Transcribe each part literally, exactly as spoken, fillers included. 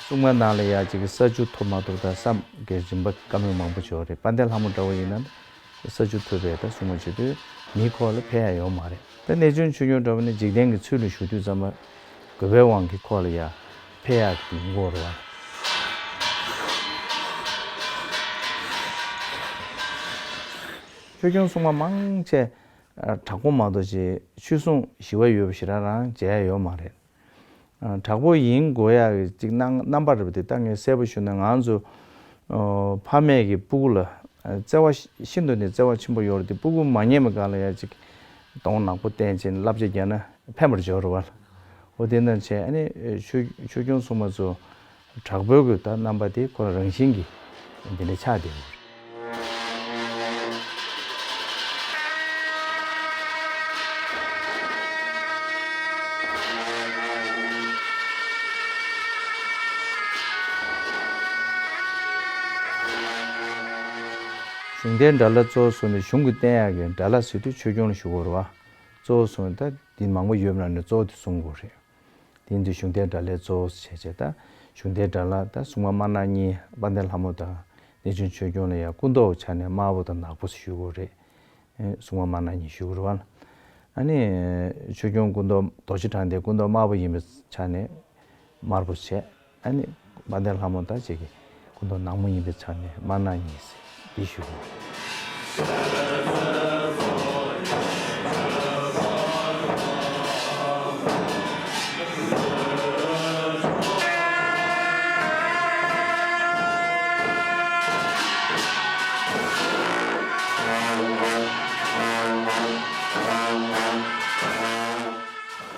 སྲུང་མ་ནང་ལ་ཡ་གཅིག་གི་ས་ཆུ་ཐོབ་མ་ཐོབ་དང་བསམ་གྱི་རིམ་པ་བཀའ་མོལ་མང་པོ་བྱོས་རེད། དཔལ་ལྡན་ལྷ་མོ་འདྲ་བོ་ཡིན་ན་ས་ཆུ་ཐོབ་པའི་ད་སྲུང་མ་བྱེད་དུས་མི་ཁོ་ལ་ཕན་ཡ་ཡོད་མ་རེད། ད་གནས་ཆུང་ཆོས་སྐྱོང་འདྲ་བོ་ནི་འཇིག་རྟེན་གྱི་ཚུལ་ལ་བཞུགས་དུས་ཙམ་པ་དགོས་པའི་དབང་གིས་ཁོ་ལ་ཡ་ཕན་ཡ་གི་ཡིན་དགོས་རེད་བ། ཆོས་སྐྱོང་སྲུང་མ་མང་ཆེ་དྲག་པོ་མ་གཏོགས་ཅིག་ཆོས་སྲུང་ཞི་བ་ཡོད་པ་ཞེ་དྲག་རང་མཇལ་ཡ་ཡོད་མ་རེད། དྲག་པོ་ཡིན་དགོས་ཡག་གི་ཅིག་རྣམ་རྣམ་པ་རེད་པ། དེ་ད་ངས་གསལ་པོ་ཞུ་ན་ང་ཚོ་ཕ་མེས་ཀྱི་སྤུ་གུ་ལ་བརྩེ་བ་ཤིན་ཏུ་ནས་བརྩེ་བ་ཆེན་པོ་ཡོད་རེད། དེ་སྤུ་གུ་མ་ཉན་པའི་སྒང་ལ་ཡ་ཅིག་གདོང་ནག་པོ་བསྟན་བྱས་བསླབ་བྱ་རྒྱག་ན་ཕན་པར་འབྱོར་བ། འོ་དེ་འདྲ་བྱས་ཨ་ནི་ཆོས་ཆོས་སྐྱོང་སྲུང་མ་ཚོ་དྲག་པོའི་གི་ད་རྣམ་པ་དེ་ཁོ་རང་རང་བཞིན་གྱིས་འདི་འདྲ་ཆགས་བསྡད་ཡོད། གཞུང་དོན་དགྲ་ལྷ་གཙོ་བོ་བཟུང་ནས་གཞུང་གི་བསྟན་ཡག་གི་དགྲ་ལྷ་ཟེར་དུས་ཆོས་སྐྱོང་ལ་ཞུ་དགོས་རེད་བ། གཙོ་བོ་བཟུང་ནས་ད་འདི་མང་པོ་ཡོད་པ་ནང་ནས་གཙོ་བོ་དེ་བཟུང་དགོས་རེད། དེ་ཡིན་དུས་གཞུང་དོན་དགྲ་ལྷའི་གཙོ་བོ་བྱས་བྱས་ད་གཞུང་དོན་དགྲ་ལྷ་ད་སྲུང་མ་དམར་ནག་གཉིས་དཔལ་ལྡན་ལྷ་མོ་དང་གནས་ཆུང་ཆོས་སྐྱོང་ལ་ཡང་སྐུ་མདོག་ཆ་ནས་དམར་པོ་དང་ནག་པོ་ཞུ་དགོས་རེད། ཨེ་སྲུང་མ་དམར་ནག་གཉིས་ཞུ་དགོས་རེད་བ། ཨ་ནི་ཆོས་སྐྱོང་སྐུ་མདོག་རྡོ་རྗེ་དྲང་བདེན་སྐུ་མདོག་དམར་པོ་ཡིན་པའི་ཆ་ནས་དམར་པོ་བྱས། ཨ་ནི་དཔལ་ལྡན་ལྷ་མོ་དང་བཅས་ཀྱི་སྐུ་མདོག་ནག་མོ་ཡིན་པའི་ཆ་ནས་དམར་ནག་གཉིས་འདི་ཞུ།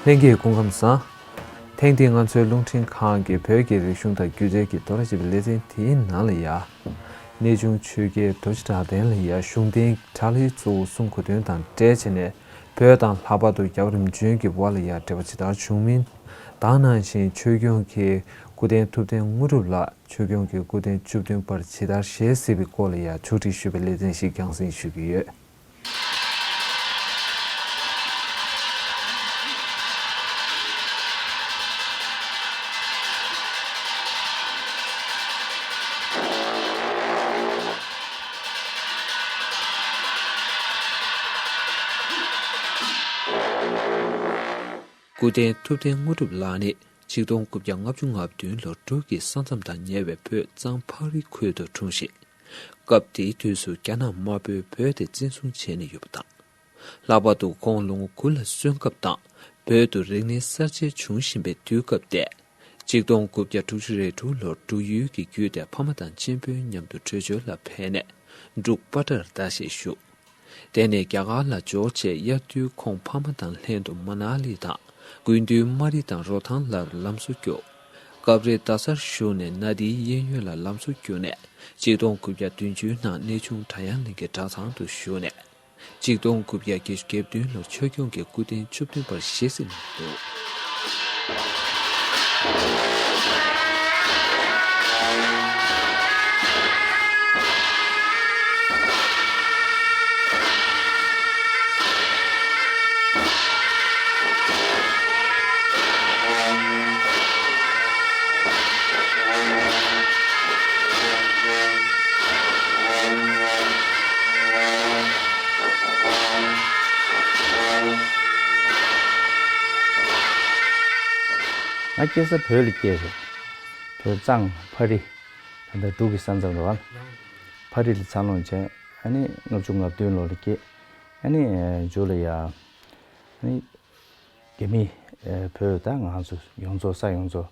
ལྷན་རྒྱས་སྐུ་ཁམས་བཟང་། ཐེངས་འདིའི་ང་ཚོའི་རླུང་འཕྲིན་ཁང་གི་བོད་ཀྱི་རིག་གཞུང་དང་སྒྱུ་རྩལ་གྱི་རྡོག་ར་ཞེས་པའི་ལེ་ཚན་དེའི་ནང་ལ་ཡ། གནས་ཆུང་ཆོས་རྒྱལ་རྡོ་རྗེ་གྲགས་ལྡན་ལ་ཡ་གཞུང་རྟེན་དགྲ་ལྷའི་གཙོ་བོ་གསུང་གོ་དོན་དང་འབྲེལ་བྱས་ནས་བོད་དང་ལྷག་པར་དུ་རྒྱལ་བ་རིམ་བྱོན་གྱི་བར་ལ་ཡ་འབྲེལ་བ་ཇི་ལྟར་བྱུང་མིན། དེ་ནང་བཞིན་ཆོས་སྐྱོང་གི་སྐུ་རྟེན་ཐུབ་བསྟན་དངོས་གྲུབ་ལགས་ཆོས་སྐྱོང་གི་སྐུ་རྟེན་བཅུ་བདུན་པར་ཇི་ལྟར་ཞལ་གཟིགས་པའི་སྐོར་ལ་ཡ་ཕྱོགས་སྒྲིག་ཞུས་པའི་ལེ་ཚན་ཞིག་རྒྱང་སྲིང་ཞུ་གི་ཡོད། སྐུ་རྟེན་ཐུབ་བསྟན་དངོས་གྲུབ་ལགས་ནི་ཆིག་སྟོང་དགུ་བརྒྱ་ལྔ་བཅུ་ང་བདུན་ལོར་འབྲུག་གི་ས་མཚམས་དང་ཉེ་བའི་བོད་གཙང་ཕག་རི་ཁུལ་དུ་འཁྲུངས་ཤིང་། སྐབས་དེའི་དུས་སུ་རྒྱ་ནག་དམར་པོས་བོད་དེ་བཙན་བཟུང་བྱས་ནས་ཡོད་པ་དང་། ལྷག་པར་དུ་ཁོང་ལོ་ངོ་དགུ་ལ་སོན་སྐབས་དང་བོད་དུ་རིག་གནས་གསར་བརྗེ་བྱུང་བཞིན་པའི་དུས་སྐབས་ཏེ། ཆིག་སྟོང་དགུ་བརྒྱ་དྲུག་ཅུ་རེ་དྲུག་ལོར་འབྲུག་ཡུལ་གྱི་རྒྱུད་སྡེ་ཕ་མ་དང་གཅེན་པོའི་མཉམ་དུ་བྲོས་བྱོལ་ལ་ཕེབས་ནས་འབྲུག་པ་ཏྲར་ཟླ་ཤས་བཞུགས། དེ་ནས་རྒྱ་གར་ལ་འབྱོར་རྗེས་དབྱར་དུས་ཁོང་ཕ་མ་དང་ལྷན་དུ་མ་ན་ལི་དང་དགུན་དུས་དམར་རི་དང་རོ་ཐང་ལར་ལམ་བཟོ་བསྒྱུར། སྐབས་རེ་རྡ་སར་བཞུགས་ནས་ན་དིའི་གཡས་གཡོན་ལ་ལམ་བཟོ་བསྒྱུར་ནས་ཆིག་སྟོང་དགུ་བརྒྱ་བདུན་ཅུའི་ནང་གནས་ཆུང་བྲག་གཡང་གླིང་གི་གྲྭ་ཚང་དུ་བཞུགས་ནས། ཆིག་སྟོང་དགུ་བརྒྱ་བརྒྱད་ཅུ་གྱ་བདུན་ལོར་ཆོས་སྐྱོང་གི་སྐུ་རྟེན་བཅུ་བདུན་པར་ཞལ་གཟིགས་གནང་འདུག། ང་སྐྱེས་ས་བོད་ལ་སྐྱེས་རེད། བོད་གཙང་ཕ་རི། ད་ལྟ་འབྲུག་གི་ས་མཚམས་རེད་བ། ཕ་རི་ལ་འཚར་ལོངས་བྱས། ཨ་ནི་ལྔ་བཅུ་ང་བདུན་ལོ་ལ་སྐྱེས། ཨ་ནི་མཇུག་ལ་ཡ། ཨ་ནི་རྒྱ་མི་བོད་ད་ང་ཚོ་ཡོངས་རྫོགས་ས་ཡོངས་རྫོགས་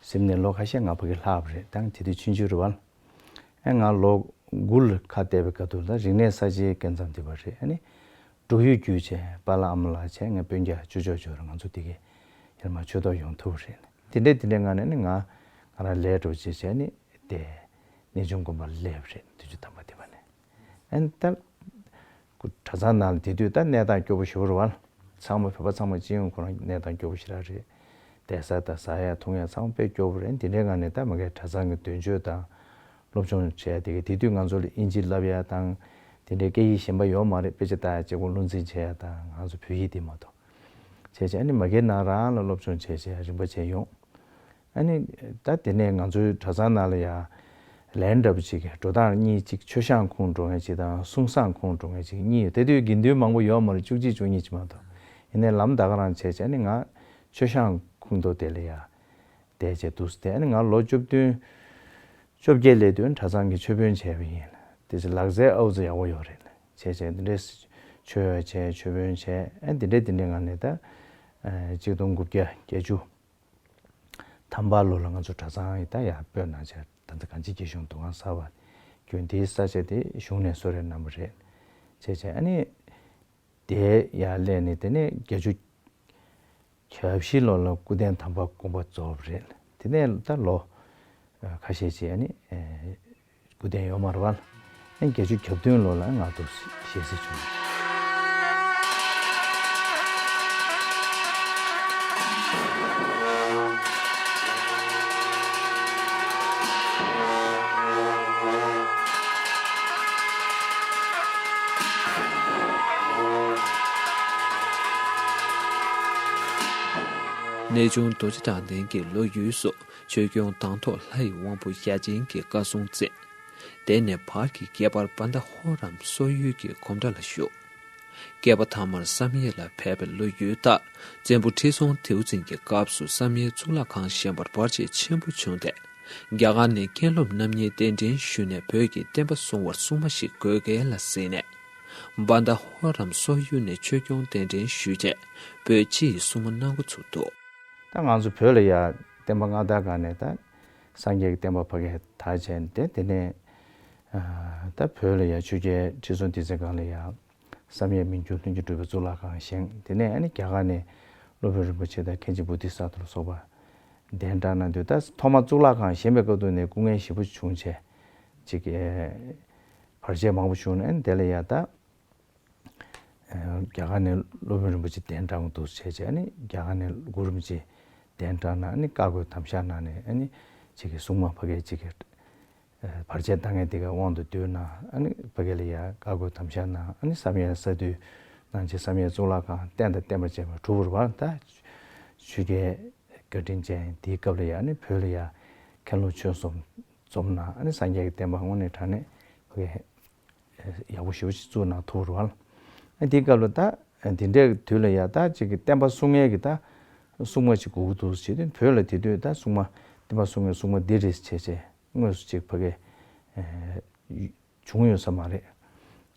ཟིན་ནས་ལོ་ཁ་ཤས་ང་ཕ་གི་ལྷག་པ་རེད། ད་དེ་དུས་ཆུང་ཆུང་རེད་བ། ཨེ་ང་ལོ་དགུ་ལ་ཁ་གཏད་པའི་སྐབས་དུས་ལ་རིག་གནས་གསར་བརྗེའི་སྐབས་མཚམས་དེ་བ་རེད། ཨ་ནི་འབྲུག་ཡུལ་བརྒྱུད་བྱས་པཱ་ལགས་ཨ་མ་ལགས་བྱས་ངའི་སྤུན་ཀྱག་ཅོ་ཅོ་ཅོ་ར་ང་ཚོ་དེ་གའི་ཡར་མར་ཆོས་ཐོག་ཡོང་ཐུབ་པ་རེད། དེ་འདྲའི་དེ་འདྲའི་ངང་ནས་ནི་ང་ང་རང་ལས་གྲུབ་ཅེས་བྱས་ནི་དེ་གནས་ཆུང་དགོན་པ་ལ་སླེབས་པ་རེད། དུས་ཚོད་དམ་པ་དེ་བ་ནས། ཨན་ད། ཁུ་གྲྭ་ཚང་ནང་ལ་དེ་དུས་ད་གནས་སྟངས་སྐྱོ་པོ་ཞེ་པོ་རེད་བ། ཚང་མ་བོད་པ་ཚང་མ་སྤྱི་ཡོངས་ཁོ་རང་གནས་སྟངས་སྐྱོ་པོ་ཞེ་དྲག་རེད། བསྡད་ས་དང་ཟ་ཡ་འཐུང་ཡ་ཚང་མ་དཔེ་སྐྱོ་པོ་རེད། དེ་འདྲའི་ངང་ནས་ད་མ་གིའི་གྲྭ་ཚང་གི་འདོན་ཆོས་དང་སློབ་སྦྱོང་བྱས་དེ་གི་དེ་དུས་ང་ཚོ་ལ་ཨིན་ཇི་བསླབ་ཡ་དང་དེ་འདྲའི་སྐད་ཡིག་གཞན་པ་ཡོད་མ་རེད། དཔེ་ཆ་ལྟ་ཡ་གཅིག་པོ་བློ་འཛིན་བྱས་ཡ་དང་ང་ཚོ་བོད་ཡིག་དེ་མ་གཏོགས། བྱས་བྱས་ཨ་ནི་མ་གིའི་ནང་རང་ལ་སློབ་སྦྱོང་བྱས་བྱས་རིམ་པ་བྱས་ཡོང་། ཨ་ནི་ད་དེ་ནས་ང་ཚོའི་གྲྭ་ཚང་ནང་ལ་ཡ་ལན་འདྲ་པོ་ཅིག་འགྲོ་སྟངས་གཉིས། གཅིག་མཆོད་བཤམས་ཁུངས་འགྲོ་མཁན་ཅིག་དང་གསུང་བསངས་ཁུངས་འགྲོ་མཁན་ཅིག་གཉིས་ཡོད། དེ་དུས་དགེ་འདུན་མང་པོ་ཡོད་མ་རེད། བཅུ་གཅིག་བཅུ་གཉིས་ཅིག་མ་གཏོགས། ཡིན་ནའི་ལམ་ད་ག་རང་བྱས་བྱས་ནི་ང་མཆོད་བཤམས་ཁུངས་ཐོག་དེ་ལ་ཡ་བསྡད་བྱས་འདུག་སྟེ། ཨ་ནི་ང་ལོ་བཅུ་བདུན་བཅོ་བརྒྱད་སླེབས་དུས་གྲྭ་ཚང་གི་མཆོད་དཔོན་བྱས་པ་ཡིན། དེ་ཚོ་ལག་རྩལ་ཨའུ་ཚོ་ཡག་པོ་ཡོད་རེད། བྱས་བྱས་འདི་འདྲས་མཆོད་ཡ་བྱས། མཆོད་དཔོན་བྱས། ཨ་འདི་འདྲས་འདི་འདྲས་ང་ནས་ད་ཨ་གཅིག་སྟོང་དགུ་བརྒྱ་བརྒྱད་ཅུ་ཐམ་པ་ལོ་ལ་ང་ཚོ་གྲྭ་ཚང་ཡི་ད་ཡར་སྤོས་ནང་བྱས། ད་ལྟ་གངས་ཅན་སྐྱིད་གཤོངས་འདུ་ཁང་གསར་པ་ཁྱོན་འདིའི་ས་ཆ་དེ་གཞུང་ནས་གསོལ་རས་གནང་བ་རེད། བྱས་བྱས་ཨ་ནི་དེ་ཡར་སླེབས་ནས་དེ་ནས་བརྒྱད་ཅུ་གྱ་བཞི་ལོ་ལ་སྐུ་རྟེན་དམ་པ་དགོངས་པ་རྫོགས་པ་རེད། དེ་ནས་ད་ལོ་ཁ་ཤས་ཅིག་ཨ་ནི་སྐུ་རྟེན་ཡོད་མ་རེད་པ། ཨ་ནི་བརྒྱད་ཅུ་གྱ་བདུན་ལོ་ལ་ང་ཚོ་ཞལ་གཟིགས་བྱུང་། གནས་ཆུང་རྡོ་རྗེ་གྲགས་ལྡན་གྱི་ལོ་ཡུལ་སུ་ཆོས་སྐྱོང་དང་ཐོག་ལྷ་ཡི་དབང་པོ་བརྒྱ་བྱིན་གྱི་བཀའ་སྲུང་བཙན། དེ་ནས་བར་གྱི་རྒྱལ་པར་བྷ་ད་ཧོ་རམ་སོག་ཡུལ་གྱི་གོམ་བགྲོད་ལ་ཞུགས། བསྐལ་པ་ཐ་མར་བསམ་ཡས་ལ་ཕེབས་པའི་ལོ་ཡུལ་ལྟར། བཙན་པོ་ཁྲི་སྲོང་ལྡེའུ་བཙན་གྱི་སྐབས་སུ་བསམ་ཡས་གཙུག་ལག་ཁང་བཞེངས་པར་བར་ཆད་ཆེན་པོ་བྱུང་སྟེ། རྒྱ་གར་ནས་མཁན་སློབ་རྣམ་གཉིས་གདན་འདྲེན་ཞུས་ནས་བོད་ཀྱི་བསྟན་པ་སྲུང་བར་སྲུང་མ་ཞིག་དགོས་གལ་ལ་གཟིགས་ནས། བྷ་ད་ཧོ་རམ་སོག་ཡུལ་ནས་ཆོས་སྐྱོང་གདན་འདྲེན་ཞུས་རྗེས་བོད་སྤྱི་ཡི་སྲུང་མ་གནང་འགོ་ཚུགས་འདུག། ད་ང་ཚོ་བོད་ལ་ཡ་བསྟན་པ་སྔ་དར་སྒང་ནས་ད་སངས་རྒྱས་ཀྱི་བསྟན་པ་ཕ་གིར་དར་བྱས་ཏེ། དེ་ནས་ཨ་ད་བོད་ལ་ཡ་ཆོས་རྒྱལ་ཁྲི་སྲོང་ལྡེ་བཙན་སྒང་ལ་ཡ་བསམ་ཡས་མི་འགྱུར་ལྷུན་གྱིས་གྲུབ་པའི་གཙུག་ལག་ཁང་བཞེངས། དེ་ནས་ཨ་ནི་རྒྱ་གར་ནས་སློབ་དཔོན་རིན་པོ་ཆེ་དང་མཁན་ཆེན་བོ་དྷི་ས་ཏྭ་ལ་སོགས་པ་གདན་དྲངས་གནང་དུས། ད་ཐོག་མ་གཙུག་ལག་ཁང་བཞེངས་པའི་སྐབས་དུས་ནས་སྐུ་ངལ་ཞེ་པོ་བྱུང་བྱས། ཅིག་ཨེ་བར་ཆད་མང་པོ་བྱུང་ནས། ཨ་ནི་དེ་ལ་ཡ་ད་རྒྱ་གར་ནས་སློབ་དཔོན་རིན་པོ་ཆེ་གདན་དྲངས་འདུག་བྱས་བྱས། ཨ་ནི་རྒྱ་གར་ནས་གུ་རུ་རིན་པོ་ཆེ་གདན་དྲངས་ན། ཨ་ནི་བཀའ་བསྒོས་དམ་བཞག་གནང་ནས། ཨ་ནི་ཅིག་གི་སྲུང་མ་ཕ་གིར་ཅིག་གི་བར་ཆད་བཏང་མཁན་དེ་གའི་དབང་དུ་བཏུལ་གནང་། ཨ་ནི་ཕ་གི་ལ་ཡ་བཀའ་བསྒོས་དམ་བཞག་གནང་། ཨ་ནི་བསམ་ཡས་ས་འདུལ་གནང་བྱས། བསམ་ཡས་གཙུག་ལག་ཁང་རྟེན་དང་བརྟེན་པར་བཅས་པ་གྲུབ་པ་རེད་པ། ད་ཆོས་རྒྱལ་བཀའ་དྲིན་ཅན་དེའི་སྐབས་ལ་ཡ། ཨ་ནི་བོད་ལ་ཡ་མཁན་སློབ་ཆོས་གསུམ་འཛོམས་གནང་། ཨ་ནི་སངས་རྒྱས་ཀྱི་བསྟན་པ་དངོས་གནས་དྲང་གནས་ཕ་གི་ཡག་པོ་ཞེ་པོ་ཅིག་བཙུགས་གནང་ཐུབ་པ་རེད་པ། ཨ་དེའི་སྐབས་ལ་ད་དེ་འདྲའི་དུས་ལ་ཡ་ད་ཅིག་གི་བསྟན་པ་སྲུང་མཁན་གྱི་ད་སྲུང་མ་ཅིག་དགོས་ཀྱི་འདུག་ཟེར་དུས། བོད་ལ་དེ་དུས་ད་སྲུང་མ་བསྟན་པ་སྲུང་མཁན་སྲུང་མ་འདི་རེད་བྱས་བྱས། དངོས་སུ་ཅིག་ཕ་གི་བྱུང་ཡོད་ས་མ་རེད།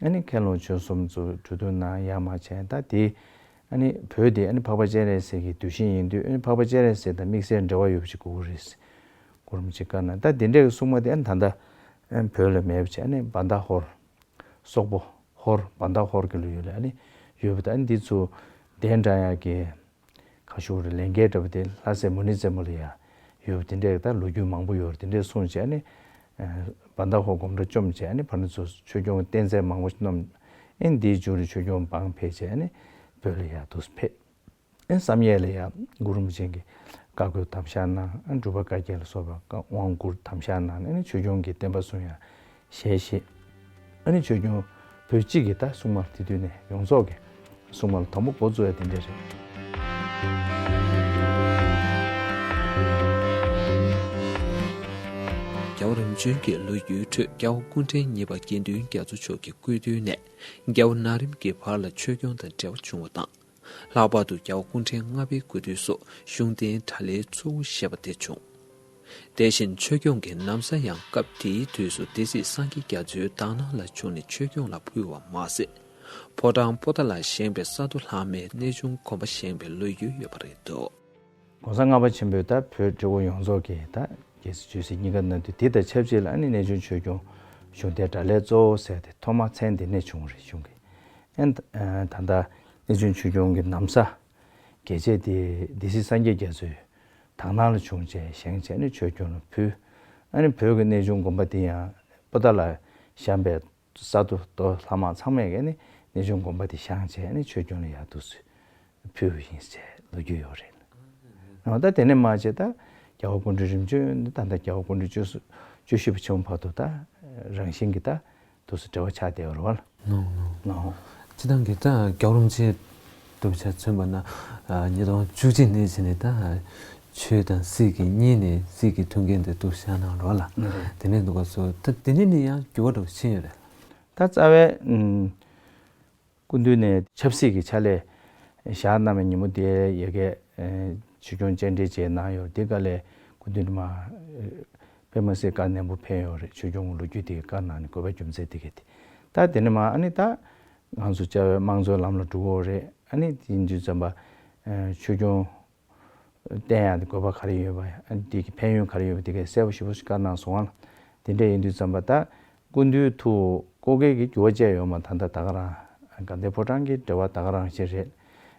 ཨ་ནི་མཁན་སློབ་ཆོས་གསུམ་ཚོ་གྲོས་བསྡུར་གནང་ཡར་མར་བྱས། ད་དེ་ཨ་ནི་བོད་དེ་ཨ་ནི་འཕགས་པ་སྤྱན་རས་གཟིགས་ཀྱི་གདུལ་ཞིང་ཡིན་དུས། ཨ་ནི་འཕགས་པ་སྤྱན་རས་གཟིགས་དང་དམིགས་བསལ་འབྲེལ་བ་ཡོད་པ་ཅིག་དགོས་ཀྱི་རེད། གུ་རུ་རིན་པོ་ཆེ་བཀའ་གནང་། ད་དེ་འདྲའི་གི་སྲུང་མ་དེ་ཨ་ནི་ད་ལྟ་ཨ་ནི་བོད་ལ་མེད་པ་བྱས། ཨ་ནི་བྷ་ད་ཧོར། སོག་པོ་ཧོར། བྷ་ད་ཧོར་གྱི་ལོ་ཡུལ་ལ་ཨ་ནི་ཡོད་པ་དང་། ཨ་ནི་འདི་ཚོ་གདན་དྲངས་ཡག་གི་ག་ཞུ་རེད། ལས་འགན་འདྲ་པོ་དེ་ལྷ་སྲས་མུ་ནེ་བཙན་པོ་ལ་ཡ་ཡོད་པ་དེ་འདྲའི་ད་ལོ་རྒྱུས་མང་པོ་ཡོད་རེད། དེ་འདྲས་གསུངས་བྱས། ཨ་ནི་ཨ་བྷ་ད་ཧོར་སྒོམ་གྲྭ་བཅོམ་བྱས། ཨ་ནི་ཕར་ཚུར་ཆོས་སྐྱོང་རྟེན་རྫས་མང་པོ་ཞིག་བསྣམས། ཨ་ནི་འདིའི་མཇུག་ལ་ཆོས་སྐྱོང་འབངས་ཕེབས་བྱས། ཨ་ནི་བོད་ལ་ཡ་འདུག་སེ་ཕེབས། ཨ་ནི་བསམ་ཡས་ལ་ཡ་གུ་རུ་རིན་པོ་ཆེ་གིས་བཀའ་བསྒོས་དམ་བཞག་གནང་། ཨ་ནི་འབྲུག་པ་བཀའ་བརྒྱད་ལ་སོགས་པ་དབང་བསྐུར་དམ་བཞག་གནང་ནས། ཨ་ནི་ཆོས་སྐྱོང་གི་བསྟན་པ་སྲུང་ཡ་ཞལ་བཞེས། ཨ་ནི་ཆོས་སྐྱོང་བོད་སྤྱི་གི་ད་སྲུང་མ་དེ་དུས་ནས་ཡོངས་རྫོགས་ཀྱི་སྲུང་མ་ལ་དང་པོ་འགོ་བཙུགས་ཡ་དེ་འདྲ་རེད། རྒྱལ་བ་རིམ་བྱོན་གྱི་ལོ་ཡུལ་ཁྲོད་རྒྱལ་བ་སྐུ་ཕྲེང་གཉིས་པ་དགེ་འདུན་རྒྱ་མཚོ་མཆོག་གི་སྐུ་དུས་ནས་རྒྱལ་བ་ན་རིམ་གྱི་བར་ལ་ཆོས་སྐྱོང་དང་འབྲེལ་བ་བྱུང་བ་དང་། ལྷག་པར་དུ་རྒྱལ་བ་སྐུ་ཕྲེང་ལྔ་པའི་སྐུ་དུས་སུ་གཞུང་རྟེན་གྲྭ་ལས་གཙོ་བོ་བཞེས་པ་དེ་བྱུང་། དེ་བཞིན་ཆོས་སྐྱོང་གི་ན་བཟའ་ཡང་སྐབས་དེའི་དུས་སུ་སྡེ་སྲིད་སངས་རྒྱས་རྒྱ་མཚོའི་དག་སྣང་ལ་བྱུང་ནས་ཆོས་སྐྱོང་ལ་ཕུལ་བ་མ་ཟད། ཕོ་བྲང་པོ་ཏཱ་ལར་བཞེངས་པའི་ས་རྡོ་ལྷག་མའི་གནས་ཆུང་དགོན་པ་བཞེངས་པའི་ལོ་རྒྱུས་ཡོད་པ་རེད་འདུག། གོང་ས་ལྔ་པ་ཆེན་པོས་ད་བོད་ཁྲི་དབང་ཡོངས་རྫོགས་ཀྱི་ད་རྒྱལ་སྲིད་བྱེད་སའི་སྙིང་ག་གནང་དུས། དེ་དང་ཆབས་ཅིག་ལ་ཨ་ནི་གནས་ཆུང་ཆོས་སྐྱོང་གཞུང་རྟེན་གྲྭ་ལས་གཙོ་བོ་ཟེར་ཏེ་ཐོག་མ་མཚན་དེ་ནས་བྱུང་བ་རེད། གཞུང་གི། ཨ་ནི་ད་ལྟ་གནས་ཆུང་ཆོས་སྐྱོང་གི་ན་བཟའ་རྒྱས་བྱེད་དེ་སྡེ་སྲིད་སངས་རྒྱས་རྒྱ་མཚོའི་དག་སྣང་ལ་བྱུང་བྱས་བཞེངས་བྱས་ནས་ཆོས་སྐྱོང་ལ་ཕུལ། ཨ་ནི་བོད་ཀྱི་གནས་ཆུང་དགོན་པ་དེ་ཡང་པོ་ཏཱ་ལར་བཞེངས་པའི་ས་རྡོ་རྡོ་ལྷག་མ་ཚང་མས་ཀྱི་ནི་གནས་ཆུང་དགོན་པ་དེ་བཞེངས་བྱས་ནས་ཆོས་སྐྱོང་ལ་ཡར་འདུག་སེ་ཕུལ་བ་ཡིན་ཟེར་ལོ་རྒྱུས་ཡོད་རེད། འོ་ད་དེ་ནས་མར་བྱས་ད་རྒྱལ་བ་སྐུ་ཕྲེང་རིམ་བྱོན་ནི་ད་ལྟ་རྒྱལ་བ་སྐུ་ཕྲེང་བཅུ་བཅུ་བཞི་པ་ཆེན་པོ་བར་དུ་ད་རང་བཞིན་གྱིས་ད་འདུག་སེ་འབྲེལ་བ་ཆགས་བསྡད་ཡོད་རེད་པ། ནོ་ནོ། ནོ། སྤྱིར་བཏང་གི་ད་རྒྱལ་བ་རིན་པོ་ཆེ་ལྟ་བུ་ཆ་མཚོན་པ་ན། ཉིས་སྟོང་བཅུ་གཅིག་ནས་བྱས་ནས་ད་ ཆོས་དང་སྲིད་ཀྱི་གཉིས་ནས་སྲིད་ཀྱི་མཐུན་རྐྱེན་དེ་འདུག་བཞག་གནང་རོགས་ལ། ནི་རེད། དེ་ནས་འདུག་ག་སོ་ད་དེ་ནས་ནི་ཡང་འགྱུར་བ་འདྲ་བོ་ཕྱིན་ཡོད་རེད། ད་རྩ་བའི་ཨུམ། སྐུ་མདུན་ནས་ཆབ་སྲིད་ཀྱི་ཕྱག་ལས་བཞག་གནང་བའི་ཉིན་མོ་དེ་ཡ་གི་ཆོས་སྐྱོང་སྤྱན་འདྲེན་བཅས་གནང་ཡོད་རེད། དེ་ག་ལས་སྐུ་མདུན་མ་དཔེ་མ་སྲིད་བཀའ་ནན་པོ་ཕེབས་ཡོད་རེད། ཆོས་སྐྱོང་ལོ་རྒྱུས་དེ་གི་བཀའ་གནང་ནས་དགོས་པའི་རྒྱུ་མཚན་དེ་ག་དེ། ད་དེ་ནས་མ་ཨ་ནི་ད་ང་ཚོ་བཅའ་བའི་དམངས་གཙོའི་ལམ་ལ་འགྲོ་གི་ཡོད་རེད། ཨ་ནི་དེ་ཡིན་དུས་ཙམ་པ་ཆོས་སྐྱོང་བསྟེན་ཡག་དེ་དགོས་པ་ག་རེ་ཡོད་པ། ཨ་ནི་དེ་གི་ཕན་ཡོན་ག་རེ་ཡོད་པ་དེ་ག་གསལ་པོ་ཞེ་པོ་ཞིག་བཀའ་གནང་སོང་ང་། དེ་འདྲ་ཡིན་དུས་ཙམ་པ་ད་སྐུ་མདུན་ཐུགས་ཀོ་ཀེ་གི་འགྱུར་བ་བཅས་ཡོད་མ། ད་ལྟ་ད་ག་རང་དགའ་ལྡན་ཕོ་བྲང་གི་འབྲེལ་བ་ད་ག་རང་ཞིག་རེད།